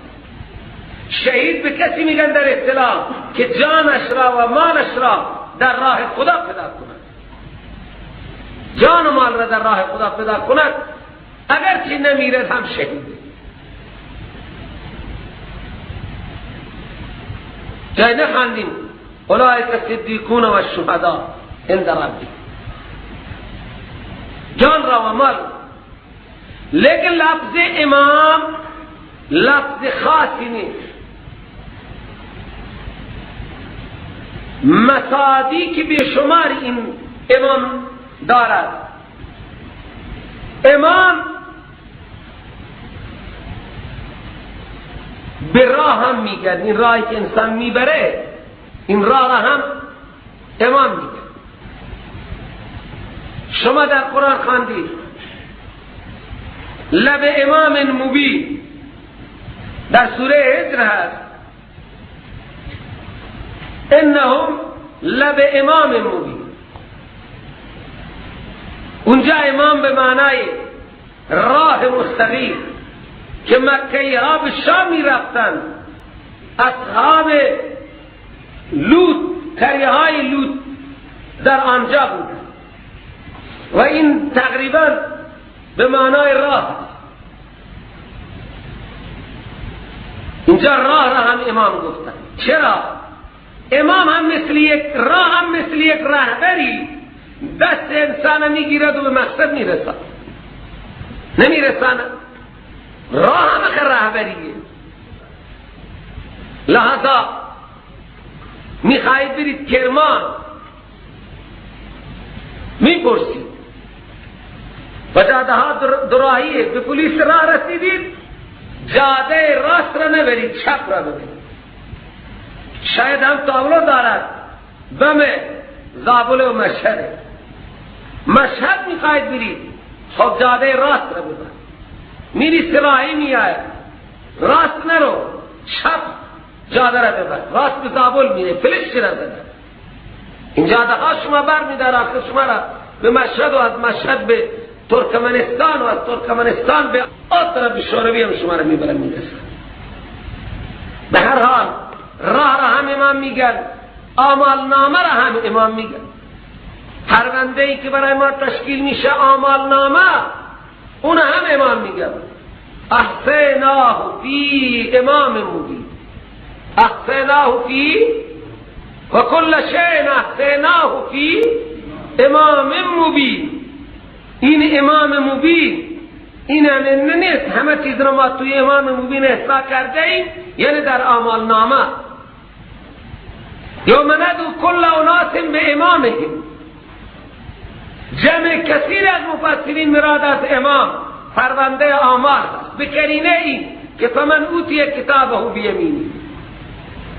شهید به کسی میگن در اصطلاح که جانش را و مالش را در راه خدا فدا کند، جان و مال را در راه خدا فدا کند، اگرچه نمیرد هم شهید. جای نخواندیم اولئک الصدیقون و الشهداء عند ربهم، جان را و مال. لیکن لفظ امام لفظ خاصی نیست. مصادیق بیشمار این امام دارد. امام به راه هم میگن، این راهی که انسان میبره این راه را هم امام میگن. شما در قرآن خواندید لب امام مبین، در سوره هجر هست انهم لب امام مبین. اونجا امام به معنای راه مستقیم که مکه‌ای ها به شام می رفتن، اصحاب لوط، قریه های لوط در آنجا بود و این تقریبا به معنای راه. اینجا راه را هم امام گفتن. چرا؟ امام هم مثل یک راه، هم مثل یک رهبری دست انسان میگیرد و به مقصد میرسد. نمیرساند. راه هم که رهبریه. لحظه میخواهید برید کرمان، میپرسید و جاده ها دراهیه، به پلیس راه رسیدید، جاده راست را نبرید، چپ را ببرید. شاید هم تابلو دارد بم زابل و مشهد، مشهد میخواهید برید، خب جاده راست را ببر، میری سراحی میآید، راست نرو، چپ جاده را ببر، راست به زابل میره، فلش را زده. این جاده ها شما بر میداره، آخر شما را به مشهد و از مشهد به ترکمنستان و از ترکمنستان به آن شوروی هم شما را میبره میرسن. به هر حال راه را هم امام میگن، آمال نامه را هم امام میگن. پرونده ای که برای ما تشکیل میشه آمال نامه، اون هم امام میگن. احصیناه فی امام مبین، احصیناه فی و کل شیء احصیناه فی امام مبین. این امام مبین این هم نیست، همه چیز رو ما توی امام مبین احصا کرده ایم، یعنی در آمال نامه. یوم ندعو کل اناس به امامهم، جمع کثیر از مفسرین مراد از امام پرونده آمال به کرینه این که فمن اوتی کتابه بیمینی.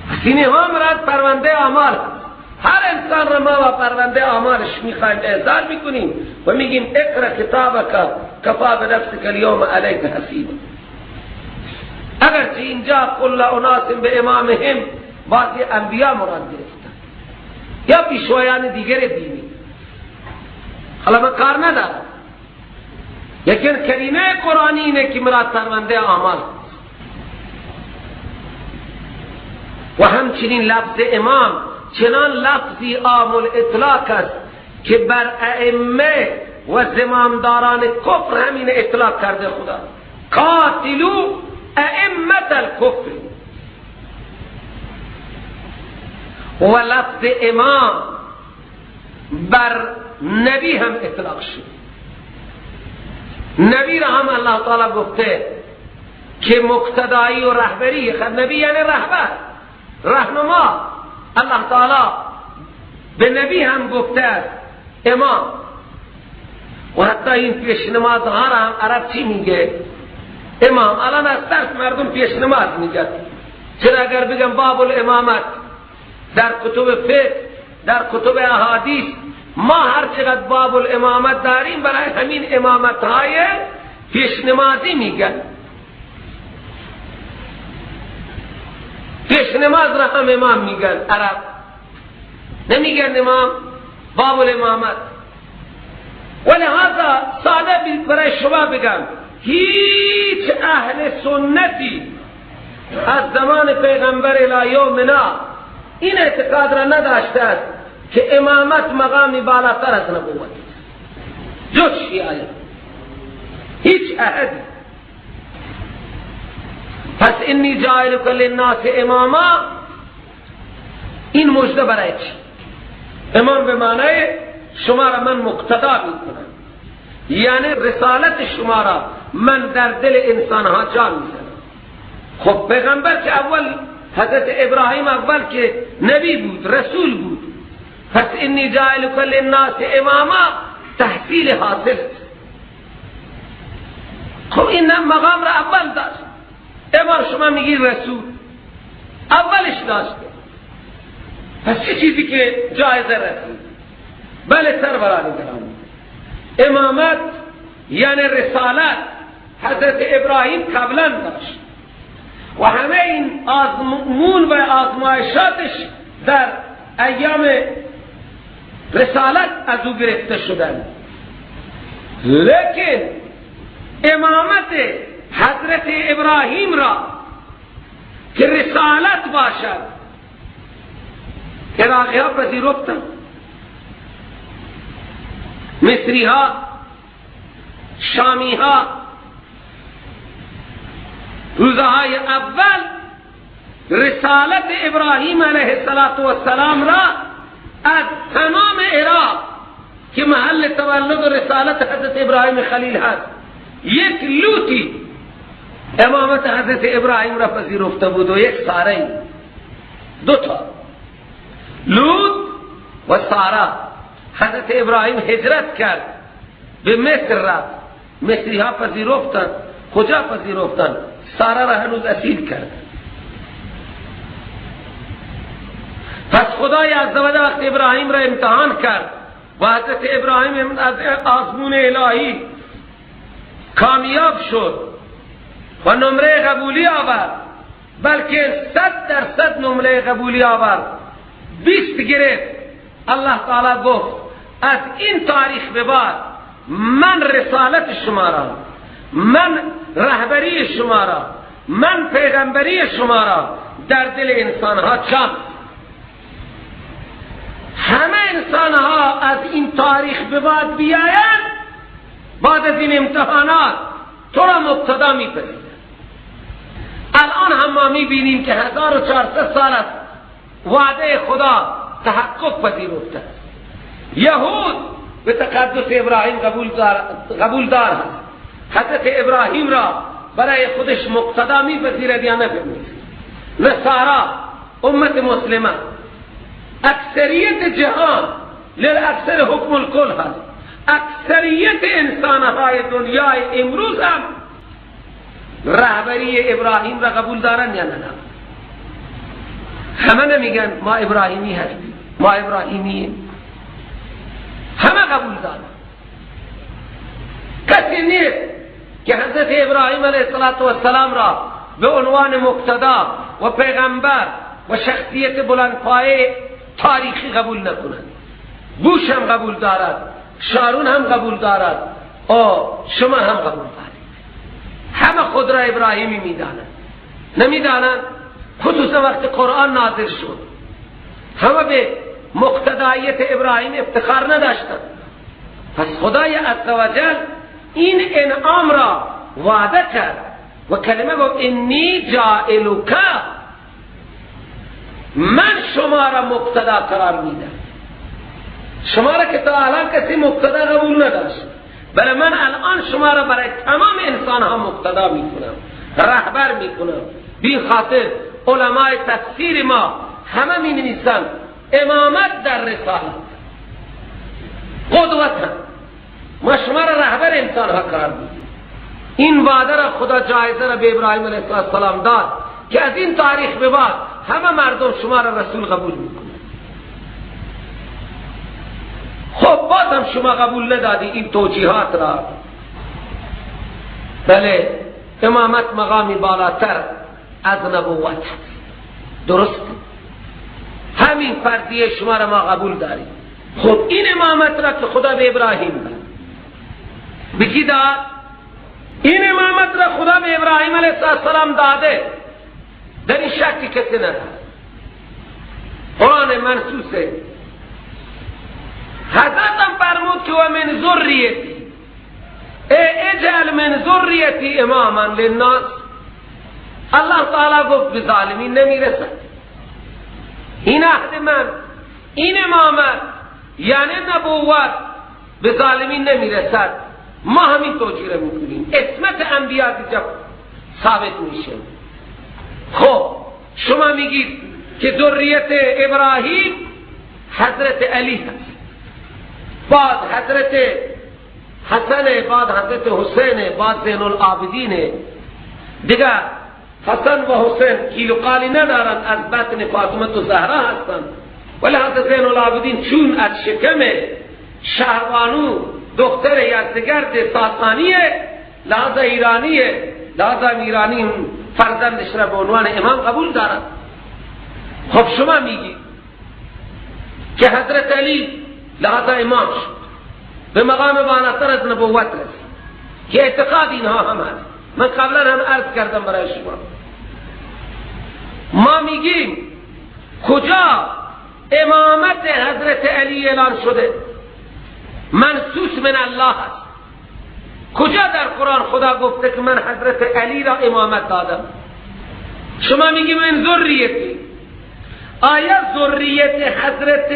پس این امام مراد پرونده آمال هست. هر انسان را ما با پرونده آمالش میخوایم احضار میکنیم و میگیم اقرأ کتابک کفا بنفسک الیوم علیک حسیبا. اگرچه اینجا کل اناس به امامهم بعضی انبیا مراد گرفتن یا پیشوایان دیگر دینی، حالا من کار ندارم، لیکن کلمه قرآنی اینه که مراد پرونده آمال. و همچنین لفظ امام چنان لفظی عام الاطلاق است که بر ائمه و زمامداران کفر همین اطلاق کرده خدا، قاتلوا ائمه الکفر. و لفظ امام بر نبی هم اطلاق شد. نبی را هم الله تعالی گفته که مقتدایی و رهبری، خب نبی یعنی رهبر، رهنما. الله تعالی به نبی هم گفته است امام. و حتی این پیش نمازها را هم عرب چی میگه؟ امام. الان از ترس مردم پیش نماز میگن. چرا اگر بگم باب الامامت در کتب فقه، در کتب احادیث، ما هر چقدر باب الامامت داریم برای همین امامت های پیش نمازی میگن. پیش نماز را هم امام میگن، عرب نمیگن امام، باب الامامت. ولهذا ساده برای شما بگم هیچ اهل سنتی از زمان پیغمبر الی یومنا این اعتقاد را نداشته است که امامت مقامی بالاتر از نبوت، جز شیعه، هیچ احدی. پس انی جاعلک للناس اماما، این مژده برای چی؟ امام به معنای شما را من مقتدا میکنم، یعنی رسالت شما را من در دل انسانها جا میزنم. خب پیغمبر که اول حضرت ابراهیم اول که نبی بود، رسول بود، پس انی جاعلک للناس اماما تحصیل حاصل. خب این مقام را اول داشت. امام شما میگی رسول اولش داشته، پس چه چیزی که جایزه رسید؟ بله سروران گرامی، امامت یعنی رسالت حضرت ابراهیم قبلا داشت و همه این آزمون و آزمایشاتش در ایام رسالت از او گرفته شدن. لیکن امامت حضرت ابراهیم را که رسالت باشد عراقی ها پذیرفتند، مصری ها، شامی ها. روزهای اول رسالت ابراهیم علیه السلام را از تمام عراق که محل تولد و رسالت حضرت ابراهیم خلیل هست، یک لوتی امامت حضرت ابراهیم را پذیرفته بود و یک ساره، دو تا لوط و ساره. حضرت ابراهیم هجرت کرد به مصر رفت، مصری ها پذیرفتند. کجا پذیرفتند؟ ساره را هنوز اسیر کرد. پس خدای عزوجل وقت ابراهیم را امتحان کرد و حضرت ابراهیم از آزمون الهی کامیاب شد و نمره قبولی آورد، بلکه 100% نمره قبولی آورد، 20 گرفت. الله تعالی گفت از این تاریخ به بعد من رسالت شما را، من رهبری شما را، من پیغمبری شما را در دل انسانها چاپ. همه انسانها از این تاریخ به بعد بیایند، بعد از این امتحانات تو را مقتدا میپذیرند. الان هم ما میبینیم که 1400 سال است وعده خدا تحقق پذیرفته. یهود به تقدس ابراهیم قبول دار هست، حضرت ابراهیم را برای خودش مقتدا میپذیرد یا نپذیرد. نصارا، امت مسلمه، اکثریت جهان للاکثر حکم الکل هست، اکثریت انسانهای دنیای امروز هم رهبری ابراهیم را قبول دارن یا نه؟ همه نمیگن ما ابراهیمی هستیم، ما ابراهیمیم، همه قبول دارن. کسی نیست که حضرت ابراهیم علیه السلام را به عنوان مقتدا و پیغمبر و شخصیت بلندپایه تاریخی قبول نکنند. بوش هم قبول دارد، شارون هم قبول دارد، شما هم قبول دارید. همه خود را ابراهیمی میدانند، نمیدانند؟ خصوصا وقت قرآن نازل شد همه به مقتداییت ابراهیم افتخار نداشتند. پس خدای عزوجل این انعام را وعده کرد و کلمه گفت انی جاعلک، من شما را مقتدا قرار میدم. شما را که تا الان کسی مقتدا قبول نداشت، بله من الان شما را برای تمام انسان ها مقتدا میکنم، رهبر میکنم. بی خاطر علمای تفسیر ما همه می نویسند امامت در رسالت، قدوت هم. ما شما را رهبر انسان ها قرار میدیم. این وعده را خدا جایزه را به ابراهیم علیه السلام داد که از این تاریخ به بعد همه مردم شما را رسول قبول میکنند. خب باز هم شما قبول ندادی این توجیهات را. بله امامت مقامی بالاتر از نبوت هست، درست؟ همین فرضیه شما را ما قبول داریم. خب این امامت را که خدا به ابراهیم داد، به کی داد؟ این امامت را خدا به ابراهیم علیه السلام داده، در این شکی کسی نداره. قرآن منصوصه. حضرت هم فرمود که و من ذریتی، اجعل من ذریتی اماما للناس. الله تعالی گفت به ظالمین نمیرسد. این عهد من، این امامت یعنی نبوت به ظالمین نمیرسد. ما همین توجیه رو میکنیم، عصمت انبیا دیگه ثابت میشه. خب شما میگید که ذریت ابراهیم حضرت علی هست، بعد حضرت حسن، بعد حضرت حسین، بعد زین العابدین. دیگه حسن و حسین کیل و قالی ندارند، از بطن فاطمه و زهرا هستند، ولی حضرت زین العابدین چون از شکم شهربانو دختر یزدگرد ساسانیه، لحاظ ایرانیه، لحاظ ایرانی فرزندش را به عنوان امام قبول دارد. خب شما میگید که حضرت علی لحاظ امام شد، به مقام بالاتر از نبوت رسید، که اعتقاد اینها هم هست. من قبلا هم عرض کردم برای شما. ما میگیم کجا امامت حضرت علی اعلان شده؟ منصوص من الله هست. کجا در قرآن خدا گفته که من حضرت علی را امامت دادم؟ شما میگی من ذریتی. آیا ذریت حضرت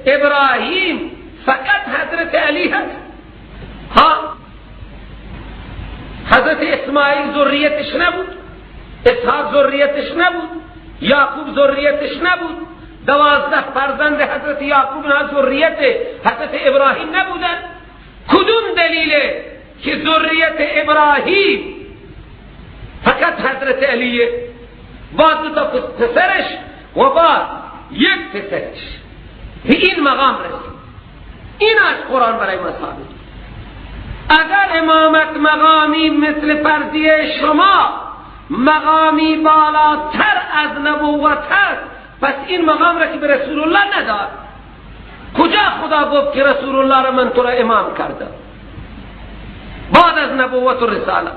ابراهیم فقط حضرت علی هست؟ ها؟ حضرت اسماعیل ذریتش نبود، اسحاق ذریتش نبود، یعقوب ذریتش نبود، 12 فرزند حضرت یعقوب نه ذریت حضرت ابراهیم نبودن؟ کدوم دلیله که ذریت ابراهیم فقط حضرت علیه، بعد دو تا پسرش و بعد یک پسرش به این مقام رسید؟ این از قرآن برای ما ثابت. اگر امامت مقامی مثل فرضیه شما مقامی بالاتر از نبوت هست، پس این مقام را که به رسول الله نداد، کجا خدا گفت که رسول الله را من تو را امام کرده بعد از نبوت و رسالت؟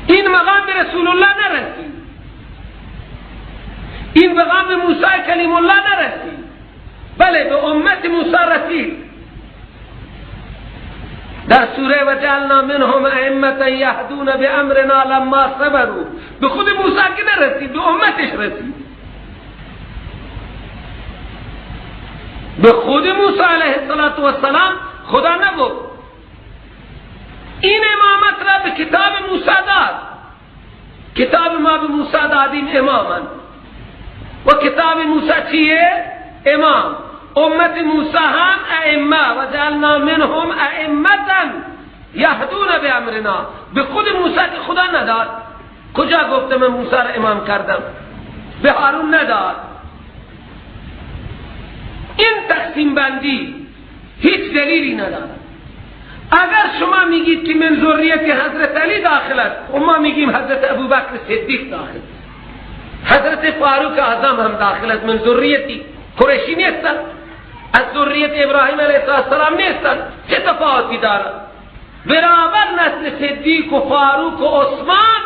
این مقام به رسول الله نرسید، این مقام به موسی کلیم الله نرسید، بله به امت موسی رسید. در سوره وجعلنا منهم ائمة یهدون بامرنا لما صبروا، به خود موسی که نرسید، به امتش رسید. به خود موسی علیه السلام خدا نگفت. این امامت را به کتاب موسی داد. کتاب ما به موسی دادیم اماما، و کتاب موسی چیه؟ امام. امت موسی هم ائمه، و جعلنا منهم ائمه یهدون بامرنا. به خود موسی که خدا نداد. کجا گفته من موسی را امام کردم؟ به هارون نداد. این تقسیم بندی هیچ دلیلی ندارد. اگر شما میگید که من ذریت حضرت علی داخل است، و ما میگیم حضرت ابوبکر صدیق داخل، حضرت فاروق اعظم هم داخل است، من ذریتی قریشی نیستند، از ذریت ابراهیم علیه السلام نیستند، چه تفاوتی دارد؟ برابر نسل صدیق و فاروق و عثمان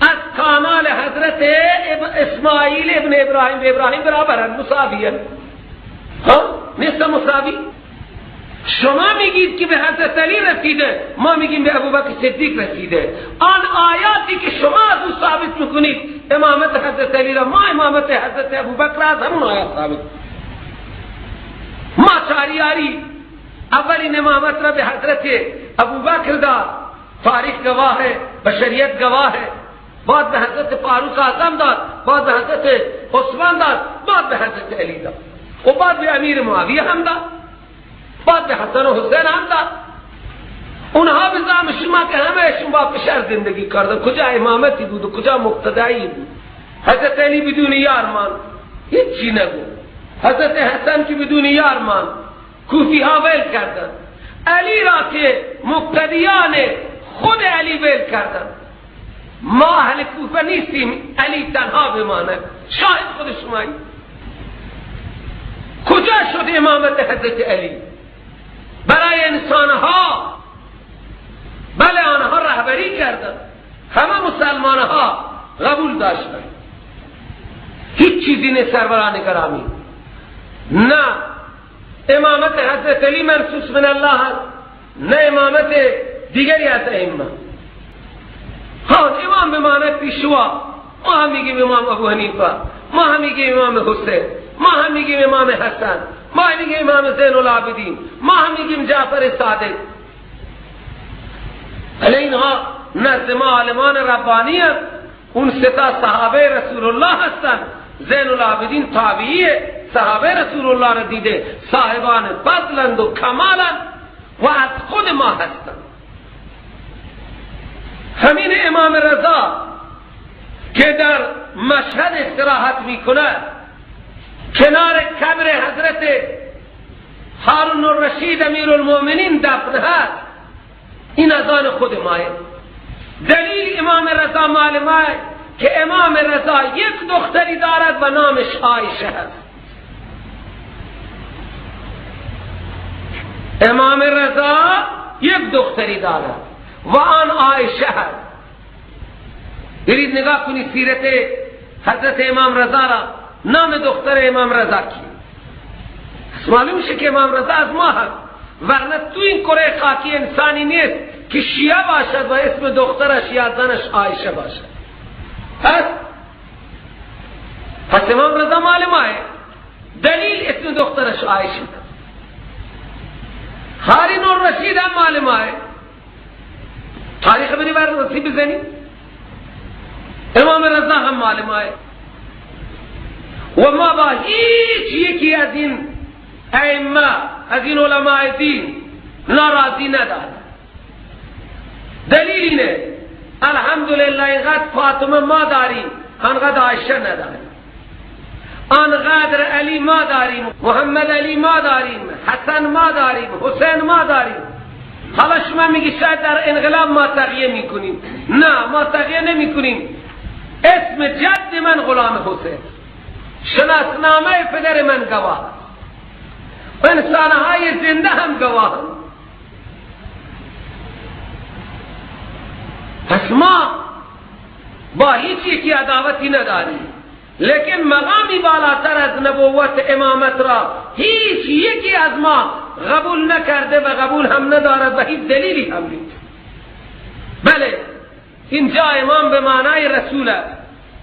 از کانال حضرت اسماعیل ابن ابراهیم به ابراهیم برابرند، مساوی‌اند. ها نیست مساوی؟ شما میگید که به حضرت علی رسیده، ما میگیم به ابوبکر صدیق رسیده. آن آیاتی که شما از او ثابت میکنید امامت حضرت علی را، ما امامت حضرت ابوبکر را از همون آیات ثابت. ما چاریاری اولین امامت را به حضرت ابوبکر داد، تاریخ گواه ہے، بشریت گواه ہے. بعد به حضرت فاروق اعظم داد، بعد به حضرت عثمان داد، بعد به حضرت علی داد، و بعد به امیر معاویه هم داد، بعد به حسن و حسین هم داد. اونها به زعم شما که همهشون با فشار زندگی کردن، کجا امامتی بود و کجا مقتدایی بود؟ حضرت علی بدون یار مان، هیچی نگو. حضرت حسن که بدون یار مان، کوفی ها ول کردن. علی را که مقتدیان خود علی ول کردن. ما اهل کوفه نیستیم، علی تنها بماند، شاهد خود شمایی. کجا شد امامت حضرت علی؟ برای انسانها، بله آنها رهبری کردند، همه مسلمانها قبول داشتند. هیچ چیزی نه سروران گرامی، نه امامت حضرت علی منصوص من الله است، نه امامت دیگری از ائمه. ها امام به معنی پیشوا، ما هم میگیم امام ابو حنیفه، ما هم میگیم امام حسین، ما هم میگیم امام حسن، ما هم میگیم امام زین العابدین، ما هم میگیم جعفر صادق. ولی اینها نزد ما عالمان ربانی هستند، اون سه صحابه رسول الله هستند. زین العابدین تابعیه، صحابه رسول الله را دیده، صاحبان فضلند و کمالند و از خود ما هستند. همین امام رضا که در مشهد استراحت میکند، کنار قبر حضرت هارون الرشید امیرالمؤمنین دفن هست، این از آن خود ماه. دلیل امام رضا مال ماه که امام رضا یک دختری دارد و نامش عایشه هست. امام رضا یک دختری دارد و آن عایشه هست. برید نگاه کنید سیرت حضرت امام رضا را، نام دختر امام رضا کی؟ معلوم میشه که امام رضا از ما هست، ورنه تو این کره خاکی انسانی نیست که شیعه باشد و اسم دخترش یا زنش عایشه باشد. پس امام رضا مال ماه، دلیل اسم دخترش عایشه. هارون الرشید هم مال ماه، تاریخ بری بررسی بزنی. امام رضا هم مال ماه و ما با هیچ یکی از این ائمه، از این علماء دین ناراضی ندارد. دلیل اینه الحمدلله اینقدر فاطمه ما داریم، انقدر عایشه نداریم، انقدر علی ما داریم، محمد علی ما داریم، حسن ما داریم، حسین ما داریم. حالا شما میگی شاید در انقلاب ما تغییر میکنیم. نه، ما تغییر نمیکنیم. اسم جد من غلام حسین، شناسنامه پدر من گواه، انسانهای زنده هم گواه. پس ما با هیچ یکی عداوتی نداریم، لیکن مقامی بالاتر از نبوت امامت را هیچ یکی از ما قبول نکرده و قبول هم ندارد و هیچ دلیلی هم نیست. بله، اینجا امام به معنای رسول است.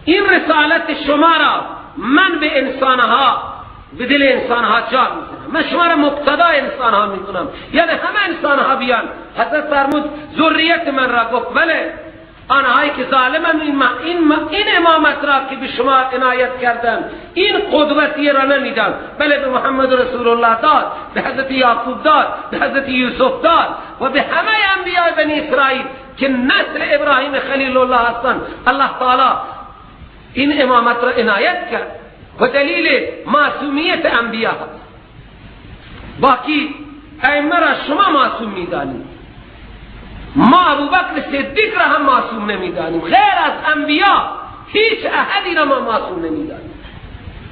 این رسالت شما را من به انسانها، به دل انسانها جا میکنم، من شما را مقتدا انسانها میکنم، یعنی همه انسانها بیان. حضرت فرمود ذریت من را گفت بله، آنهایی که ظالمن این امامت را که به شما عنایت کردن، این قدوتی را نمیدن. بله، به محمد رسول الله داد، به حضرت یعقوب داد، به حضرت یوسف داد و به همه انبیاء بنی اسرائیل که نسل ابراهیم خلیل الله هستند. الله تعالی این امامت را عنایت کرد و دلیل معصومیت انبیاء هست. باقی ائمه را شما معصوم میدانید، ما ابوبکر صدیق را هم معصوم نمیدانیم. غیر از انبیا هیچ احدی را ما معصوم نمیدانیم.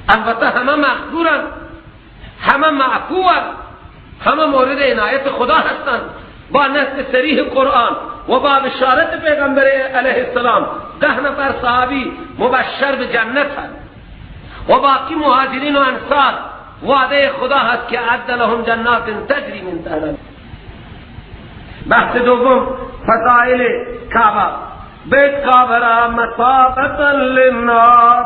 البته همه مغفورن، همه معفوان، همه مورد عنایت خدا هستند. با نص صریح قرآن و با بشارت پیغمبر علیه السلام 10 نفر صحابی مبشر به جنت هست و باقی مهاجرین و انصار وعده خدا هست که عد لهم جنات تجری من تحتها. بحث دوم فضائل کعبه. بیت کعبه را مثابة للناس،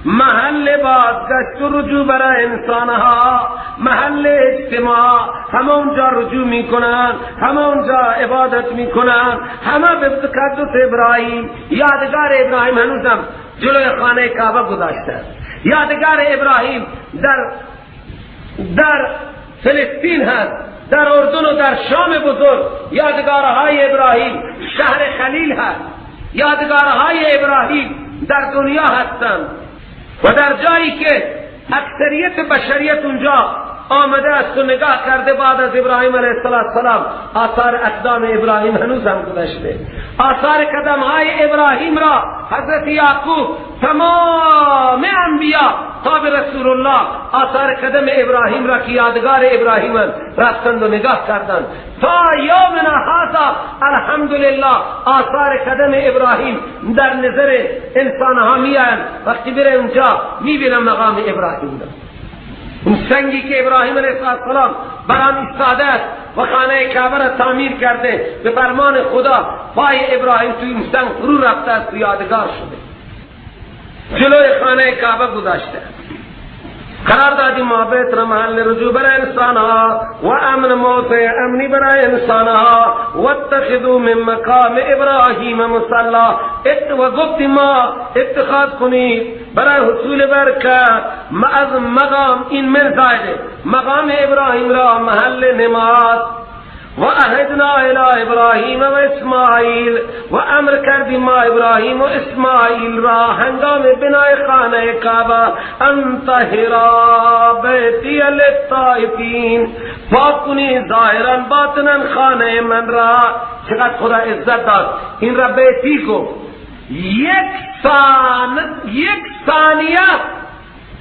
محل بازگشت و رجوع برای انسانها، محل اجتماع، همه اونجا رجوع میکنن، همه اونجا عبادت میکنن، همه به تقدس ابراهیم، یادگار ابراهیم هنوزم جلوی خانه کعبه گذاشته. یادگار ابراهیم در فلسطین هست، در اردن و در شام بزرگ یادگارهای ابراهیم، شهر خلیل هست، یادگارهای ابراهیم در دنیا هستند و در جایی که اکثریت بشریت اونجا آمده است و نگاه کرده بعد از ابراهیم علیه السلام، آثار اقدام ابراهیم هنوز هم گذشته. آثار قدمهای ابراهیم را حضرت یعقوب، تمام انبیا تا به رسول الله آثار قدم ابراهیم را که یادگار ابراهیم رفتند و نگاه کردند. تا یومنا هذا الحمدلله آثار قدم ابراهیم در نظر انسانها میآیند. وقتی بره اونجا میبینم مقام ابراهیم را، اون سنگی که ابراهیم علیه السلام بر آن ایستاده است و خانه کعبه را تعمیر کرده، به فرمان خدا پای ابراهیم توی این سنگ فرو رفته است و یادگار شده، جلوی خانه کعبه گذاشته است. قرار دادیم ما بیت را محل رجوع برای انسانها و امن موضع امنی برای انسانها. واتخذوا من مقام ابراهیم مصلا، و گفتیم ما اتخاذ کنید برای حصول برکت از مقام، این من زایده مقام ابراهیم را محل نماز. و عهدنا الی ابراهیم و اسماعیل، و امر کردیم ما ابراهیم و اسماعیل را هنگام بنای خانه کعبه، ان طهرا بیتی للطائفین، پاک کنی ظاهرا باطنا خانه من را. چقدر خدا عزت داد این را بیتی گفت. یک ثانیه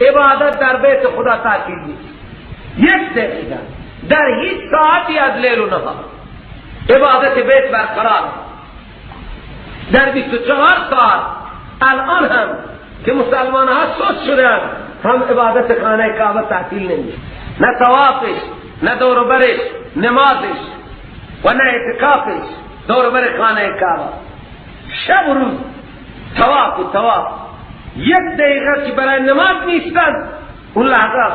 عبادت در بیت خدا تعطیل نیست، یک دقیقه در هیچ ساعتی از لیل و نهار عبادت بیت برقرار، در 24 ساعت. الان هم که مسلمان ها سست شدن هم عبادت خانه کعبه تعطیل نمیشه، نه طوافش، نه دور برش نمازش و نه اعتکافش دور بر خانه کعبه. شب و روز طواف و طواف. یک دقیقه که برای نماز نیستن اون لحظه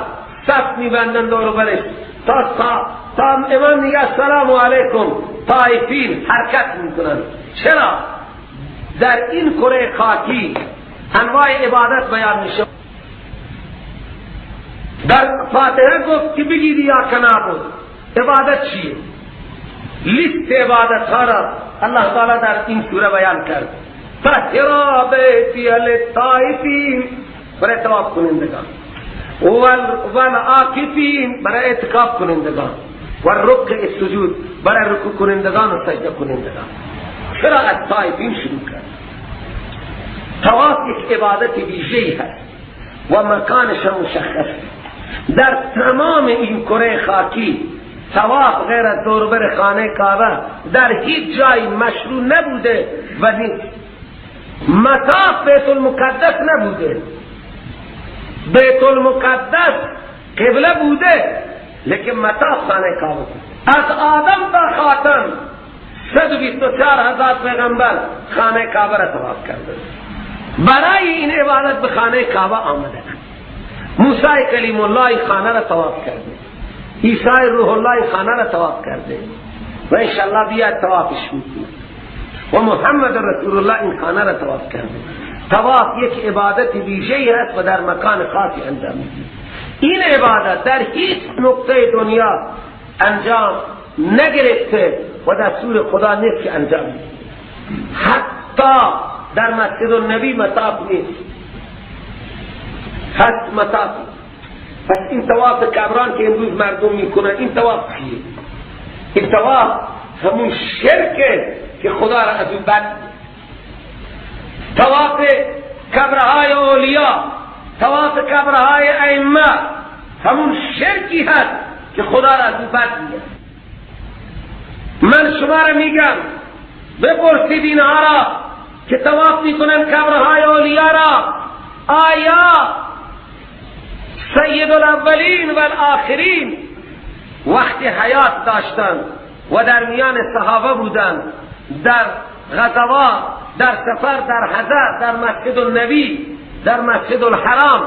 صف میبندن دور برش تا امام میگه السلام علیکم، طائفین حرکت میکنن. چرا؟ در این کره خاکی انواع عبادت بیان میشه. در فاتحه گفت که بگید یا کنابود عبادت چیه؟ لیست عبادت ها را الله تعالی در این سوره بیان کرد. طهرا بیتی للطائفین، برای طواف کنندگان، والعاکفین برای اعتکاف کنندگان، والرکع السجود برای رکوع کنندگان و سجده کنندگان. چرا از طائفین شروع کرد؟ طواف یک عبادت ویژه‌ای هست. و مکانش هم مشخص. در تمام این کره خاکی طواف غیر از دور خانه کعبه در هیچ جای مشروع نبوده و نیست. مطاف بیت المقدس نبوده، بیت المقدس قبله بوده، لیکن مطاف خانه کعبه بود. از آدم تا خاتم 124,000 پیغمبر خانه کعبه را طواف کرده. برای این عبادت به خانه کعبه آمده. موسی کلیم الله خانه را طواف کرده، عیسی روح الله خانه را طواف کرده و انشاءالله بیا طوافش میکنه و محمد رسول الله این خانه را طواف کرده. طواف یک عبادت ویژه‌ای است و در مکان خاصی انجام میده. این عبادت در هیچ نقطه دنیا انجام نگرفته و دستور خدا نیست که انجام میده. حتی در مسجد النبی مطاف نیست، حتی مطاف. پس این طواف کبران که امروز مردم میکنن، این طواف چیه؟ این طواف همون شرکه که خدا را از اون بد. طواف کبرهای اولیا، طواف کبرهای ائمه همون شرکی هست که خدا را از اون بد میگه. من شما را میگم بپرسید اینها را که طواف میکنن کبرهای اولیا را، آیا سید الاولین و الاخرین وقت حیات داشتند و در میان صحابه بودند، در غزوات، در سفر، در حضر، در مسجد النبی، در مسجد الحرام،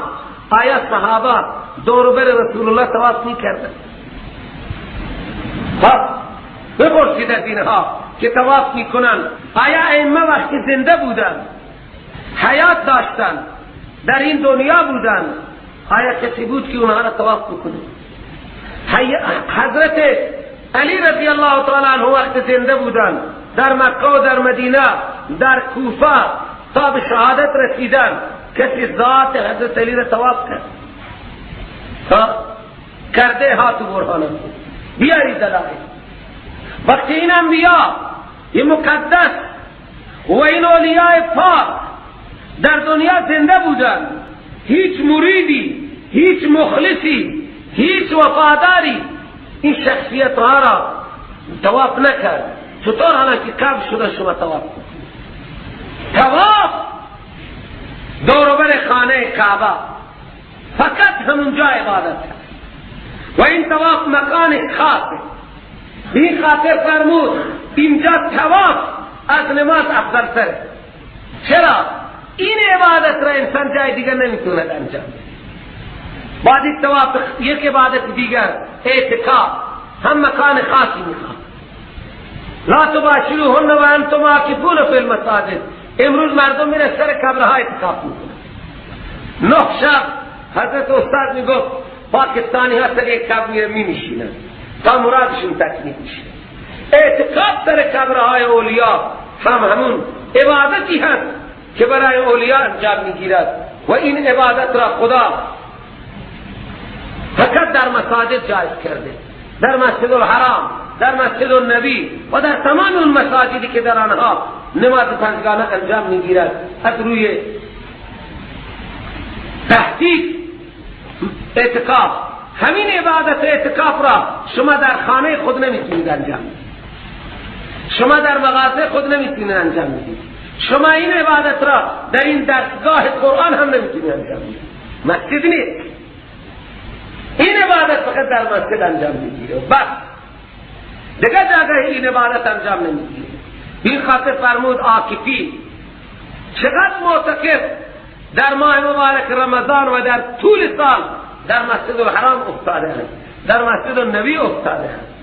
آیا صحابه دور بر رسول الله طواف میکردند؟ بپرسید از اینها که طواف میکنند، آیا ائمه وقتی زنده بودند، حیات داشتند، در این دنیا بودند، آیا کسی بود که اونها را طواف بکنه؟ حضرت علی رضی الله تعالی عنه وقت زنده بودند، در مکه و در مدینه، در کوفه تا به شهادت رسیدن، کسی ذات حضرت علی را طواف کرد؟ کرده ها تو برهانه بیاری دلائل. وقتی این انبیا، این مقدس و این اولیاء پاک در دنیا زنده بودند، هیچ مریدی، هیچ مخلصی، هیچ وفاداری این شخصیت ها را طواف نکرد. چطور حالا که قبل شده شما طواف کنید؟ طواف دور بر خانه کعبه فقط همونجا عبادت هست و این طواف مکان خاصه. این خاطر فرمود اینجا طواف از نماز افضل تر. چرا؟ این عبادت را انسان جای دیگر نمیتوند انجام بده. بعد این طواف یک عبادت دیگر اعتکاف هم مکان خاصی میخواد. لا تباشروهن و انتم عاکفون فی المساجد. امروز مردم میره سر قبرها اعتکاف میکنن. 9 شب حضرت استاد میگفت پاکستانی ها سر یک قبر میره مینشینن تا مرادشون تکمیل میشه. اعتکاف سر قبرهای اولیا هم همون عبادتی هست که برای اولیا انجام میگیرد و این عبادت را خدا فقط در مساجد جایز کرده، در مسجد الحرام، در مسجد النبی و در تمام اون مساجدی که در آنها نماز پنجگانه انجام میگیرد. از روی تحقیق اعتکاف، همین عبادت اعتکاف را شما در خانه خود نمیتونید انجام بدید، شما در مغازه خود نمیتونید انجام بدید، شما این عبادت را در این درسگاه قرآن هم نمیتونید انجام بدید. مسجد نیست، این عبادت فقط در مسجد انجام میگیره بس، دیگه جاگه این عبادت انجام نمیگیره. این خاطر فرمود عاکفین چقدر معتکف در ماه مبارک رمضان و در طول سال در مسجد الحرام افتاده هست، در مسجد النبی افتاده هست.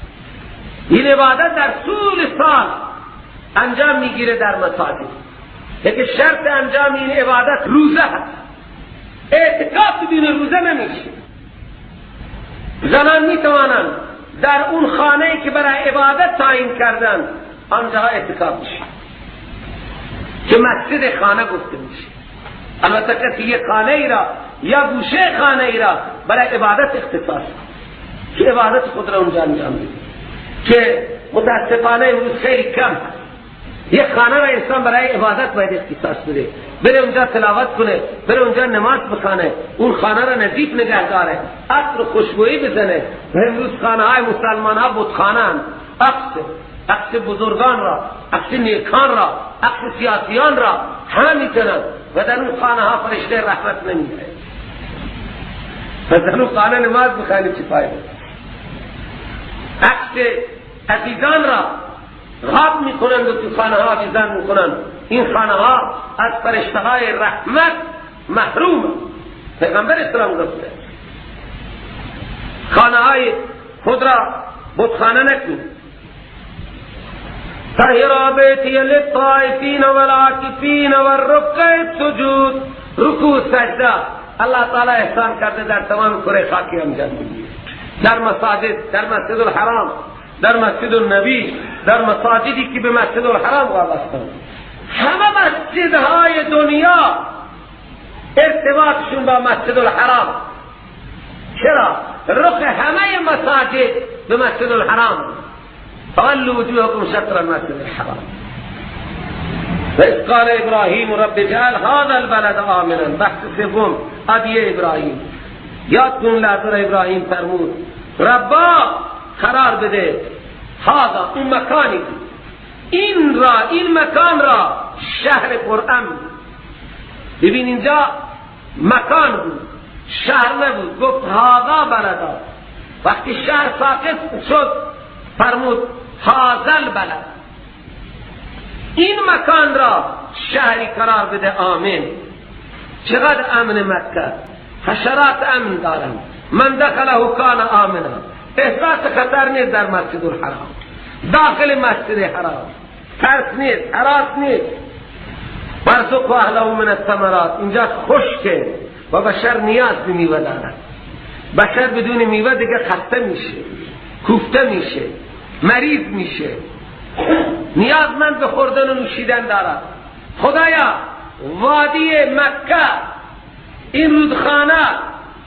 این عبادت در طول سال انجام میگیره در مساجد. لیکن شرط انجام این عبادت روزه هست. اعتکاف بدون روزه نمیشه. زنان میتوانند در اون خانه که برای عبادت تعیین کردن آنجا اعتکاف میشه که مسجد خانه گفته میشه. البته کسی یک خانه ای را یا گوشه خانه ای را برای عبادت اختصاص که عبادت خود را اونجا انجام میده که متاسفانه امروز خیلی کم هست. یک خانه را انسان برای عبادت باید اختصاص بده، بره اونجا تلاوت کنه، بره اونجا نماز بخونه، اون خانه را نظیف نگه داره، عطر خوشبویی بزنه. امروز خانه های مسلمان ها بتخانه اند. عکس بزرگان را، عکس نیکان را، عکس سیاسیان را همه میتونن و در اون خانه ها فرشته رحمت نمیده. پس در اون خانه نماز بخوانی چه فایده؟ عکس عزیزان را غاب میکنند و تو خانه ها آویزان میکنند. این خانه ها از فرشته های رحمت محروم. پیغمبر اسلام گفته خانه های خود را بتخانه نکنید. طهر بیتی للطائفین والعاکفین والرکع السجود. رکوع سجده الله تعالی احسان کرده در تمام کره خاکی انجام میده، در مساجد، در مسجد الحرام، در مسجد النبی، در مساجدی که به مسجد الحرام وابستند. همه مسجدهای دنیا ارتباطشون با مسجد الحرام. چرا؟ رخ همه مساجد به مسجد الحرام. فولوا وجوهكم شطر المسجد الحرام. وإذ قال ابراهیم رب اجعل هذا البلد آمنا. بحث سوم ادعیه ابراهیم. یاد کن لحظه ابراهیم فرمود ربا قرار بده هذا، این مکانی، این را، این مکان را شهر پرامن. ببین اینجا مکان بود، شهر نبود. گفت هذا بلدا. وقتی شهر ساقط شد فرمود هذا البلد، این مکان را شهری قرار بده آمن. چقدر امن مکه، حشرات امن دارند. من دخله کان آمنا. احساس خطر نیست در مسجد الحرام، داخل مسجد حرام ترس نیست، هراس نیست. وارزق اهله من الثمرات. اینجا خشکه و بشر نیاز به میوه دارد. بشر بدون میوه دیگه خسته میشه، کوفته میشه، مریض میشه، نیازمند به خوردن و نوشیدن دارد. خدایا وادی مکه، این رودخانه،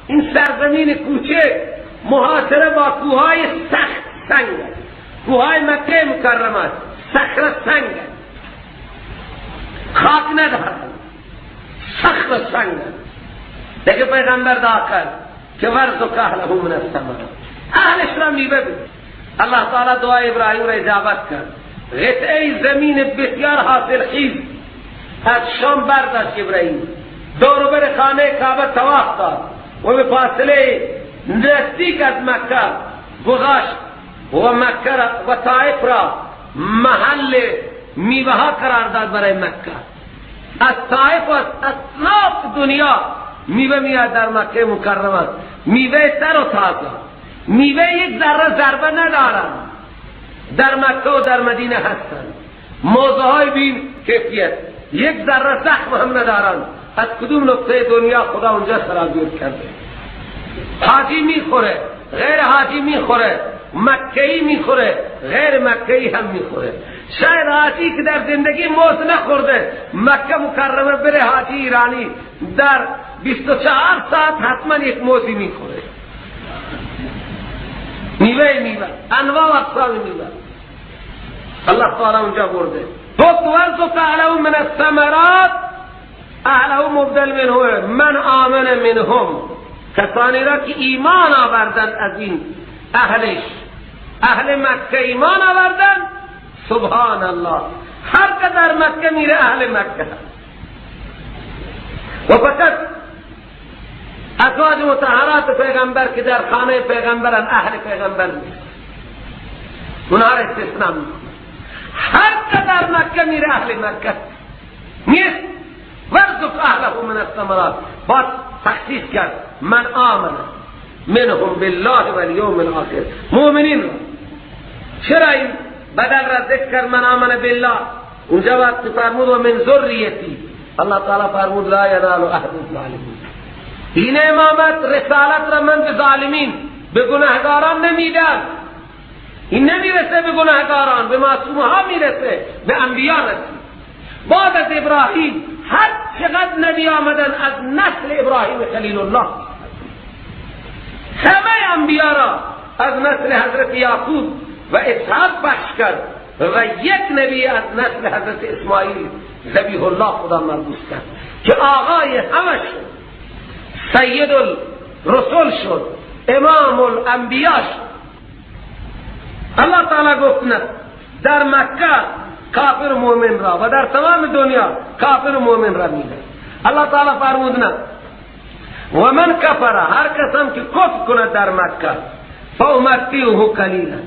این سرزمین کوچه محاصره با کوههای سخت سنگ، کوههای مکه مکرمه صخره سنگ، خاک ندارد، صخره سنگ. دیگه پیغمبر دعا کرد که ورزق اهله من الثمرات، اهلش را میوه بده. الله تعالی دعای ابراهیم را اجابت کرد. قطعه زمین بسیار حاصل خیز از شام برداشت ابراهیم، دور و بر خانه کعبه طواف داد و به فاصله نزدیک از مکه گذاشت و مکه را و طائف را محل میوه ها قرار داد برای مکه. از طائف و از اطراف دنیا میوه میاد در مکه مکرمه، میوه تر و تازه، میوه یک ذره ضربه ندارن. در مکه و در مدینه هستند موزه های بین کیفیت، یک ذره زخم هم ندارن. از کدوم نقطه دنیا خدا اونجا سرازیر کرده. حاجی میخوره، غیر حاجی میخوره، مکه‌ای میخوره، غیر مکه‌ای هم میخوره. شاید حاجی که در زندگی موز نخورده مکه مکرمه بره، حاجی ایرانی در 24 ساعت حتما یک موزی میخوره. میوه میوه، انواع و اقسام میوه الله تعالی اونجا برده. گفت ورزق اهله من الثمرات، اهله مبدل منه من آمن منهم، کسانی را که ایمان آوردند از این اهلش، اهل مکه ایمان آوردند. سبحان الله، هر که در مکه میره اهل مکه. و فقط ازواج مطهرات پیغمبر که در خانه پیغمبرن اهل پیغمبر نیست، اونها را استثناء میکنه. هر که در مکه میره اهل مکه نیست. ورزق اهله من الثمرات، باز تخصیص کرد من آمن منهم بالله والیوم الاخر، مؤمنین را. چرا این بدل را ذکر کرد من آمن بالله؟ اونجا وقت فرمود و من ذریتی، الله تعالی فرمود لا ینال عهد الظالمین. دین امامت رسالت را من به ظالمین، به گناهگاران نمیدم. این نمیرسه به گناهگاران، به معصوم ها میرسه، به انبیا رسید. بعد از ابراهیم هر چقدر نبی آمدن از نسل ابراهیم خلیل الله، همه انبیا را از نسل حضرت یعقوب و اسحاق بخش کرد. و یک نبی از نسل حضرت اسماعیل ذبیح الله خدا مبعوث کرد که آقای همه شد، سید الرسول شد، امام الانبیا شد. الله تعالی گفت نه، در مکه کافر مؤمن را و در تمام دنیا کافر مؤمن را میده. الله تعالی فرمود نه، و من کفر، هر کسم که کفر کند در مکه، فامتعه قلیلا،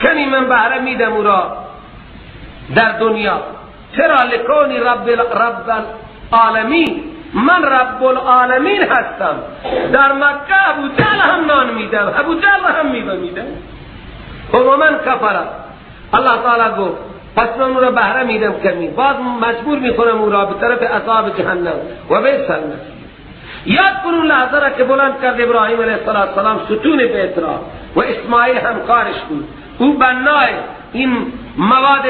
کمی من بهره میدم او را در دنیا. چرا؟ لکونی رب العالمین، من رب العالمین هستم. در مکه ابو جهل هم نان میدم، ابو جهل هم میوه میدم. و من کفر، الله تعالی گفت پس من او را بهره میدم کمی، باز مجبور میکنم او را به طرف عذاب جهنم و به المصیر. یاد کن اون لحظه را که بلند کرد ابراهیم علیه السلام ستون بیت را و اسماعیل همکارش بود. او بنای این مواد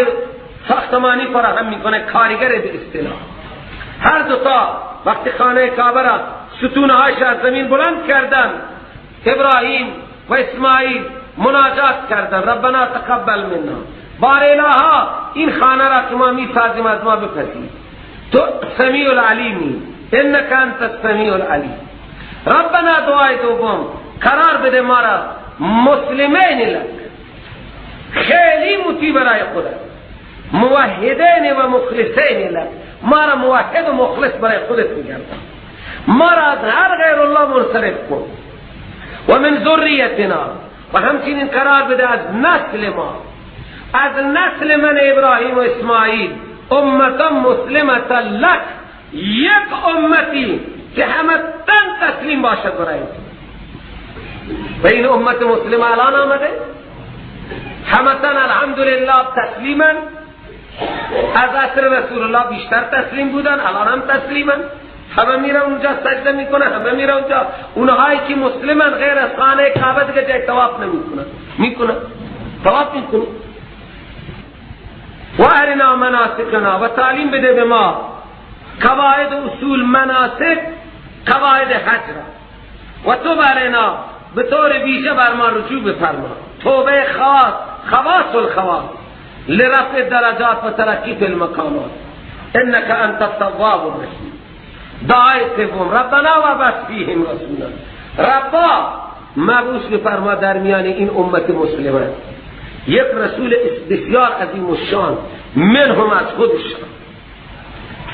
ساختمانی فراهم میکنه، کارگر به اصطلاح. هر دوتا وقتی خانه کعبه را ستونهایش از زمین بلند کردن، ابراهیم و اسماعیل مناجات کردن، ربنا تقبل منا، بار الها این خانه را که ما میسازیم از ما بپذیر، تو سمیع العلیمی، انک انت السمیع العلیم. ربنا دعای دوم قرار بده ما را مسلمین لک، خیلی مطیع برای خودت، موحدین و مخلصین لک، ما را موحد و مخلص برای خودت میگردان، ما را از هر غیر الله منصرف کن، و من ذریتنا، و همچنین قرار بده از نسل ما، از نسل من ابراهیم و اسماعیل، امتا مسلمتا لک، یک امتی که همه تن تسلیم باشد برای تو. و این امت مسلمه الان آمده همه تن الحمدلله تسلیما، از عصر رسول الله بیشتر تسلیم بودن، الان هم تسلیما، همه میره اونجا سجده میکنه، همه میره اونجا. اونهایی که مسلمان غیر از خانه کعبه دیگه جای طواف نمیکنن، میکنن طواف میکنن. و ارنا مناسکنا، و تعلیم بده به ما قواعد اصول مناسک، قواعد حج را، و تو علینا، به طور ویژه بر ما رجوع بفرما، توبه خاص، خواص الخواص، لرفع درجات و ترقی فی المقامات، انک انت التواب الرحیم. دعای سوم، ربنا و بس فیهم رسولا، ربا مبعوث بفرما در میان این امت مسلمه یک رسول بسیار عظیم الشان، منهم از خودشان.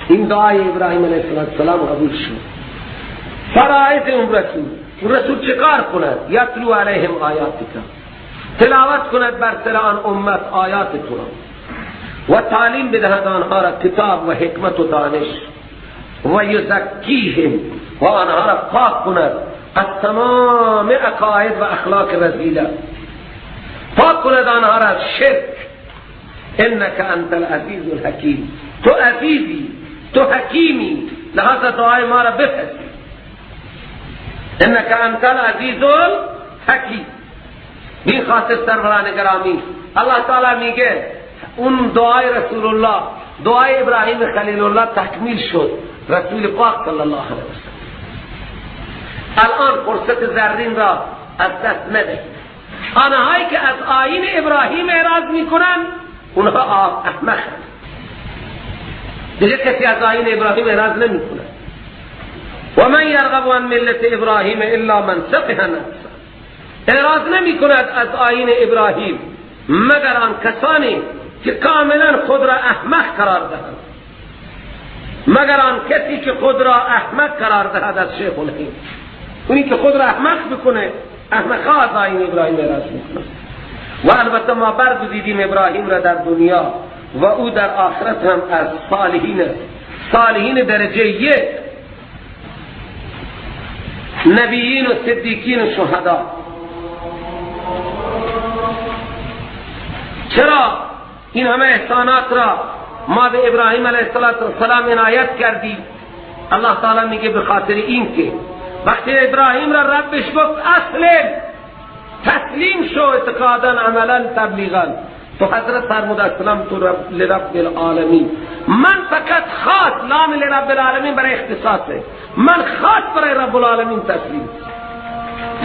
این دعای ابراهیم علیه السلام قبول شد. فرائض اون رسول، اون رسول چه کار کند؟ یتلو علیهم آیاتک، تلاوت کند بر سر آن امت آیات تو را، و تعلیم بدهد آنها را کتاب و حکمت و دانش، و یزکیهم، و آنها را پاک کند از تمام عقاید و اخلاق رذیله، پاک کند آنها را از شرک. انک انت العزیز الحکیم، تو عزیزی، تو حکیمی، لہذا دعای ما را بپذیر. انک انت العزیز الحکیم. بی خاطر سروران گرامی، الله تعالی میگه اون دعای رسول الله، دعای ابراهیم خلیل الله تکمیل شد، رسول پاک صلی الله علیه و سلم. الان فرصت زرین را از دست نده. آنهایی که از آیین ابراهیم اعراض میکنن اونها احمقند. دیگه کسی از آیین ابراهیم اعراض نمیکنه. و من یرغب عن ملت ابراهیم الا من سفه نفسه، اعراض نمیکند از آیین ابراهیم مگر آن کسانی که کاملا خود را احمق قرار دهند، مگر آن کسی که خود را احمق قرار دهد از شیخ الهند. اونی که خود را احمق بکنه، احمق از آیین ابراهیم اعراض میکنه. و البته ما برگزیدیم ابراهیم را در دنیا و او در آخرت هم از صالحین است، صالحین درجه یک، نبیین و صدیقین و شهدا. چرا این همه احسانات را ما به ابراهیم علیه السلام عنایت کردیم؟ الله تعالی میگه به خاطر این که وقتی ابراهیم را ربش گفت اسلم، تسلیم شو، اعتقادا، عملا، تبلیغا، تو حضرت فرمود اسلم تو لرب العالمین. من فقط خاص، لام لرب العالمین برای اختصاصه، من خاص برای رب العالمین تسلیم.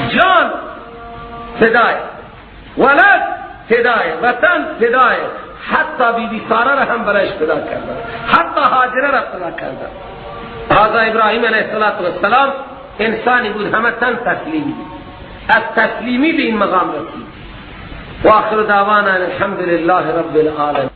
جان فدای، ولد فدای، وطن فدای، حتی بی بی ساره را هم برایش فدا کردن، حتی هاجره را فدا کردن. هذا ابراهیم علیه السلام انسانی بود همه تن تسلیمی، از تسلیمی به این مقام رسید. و آخر دعوانا الحمد لله رب العالمین.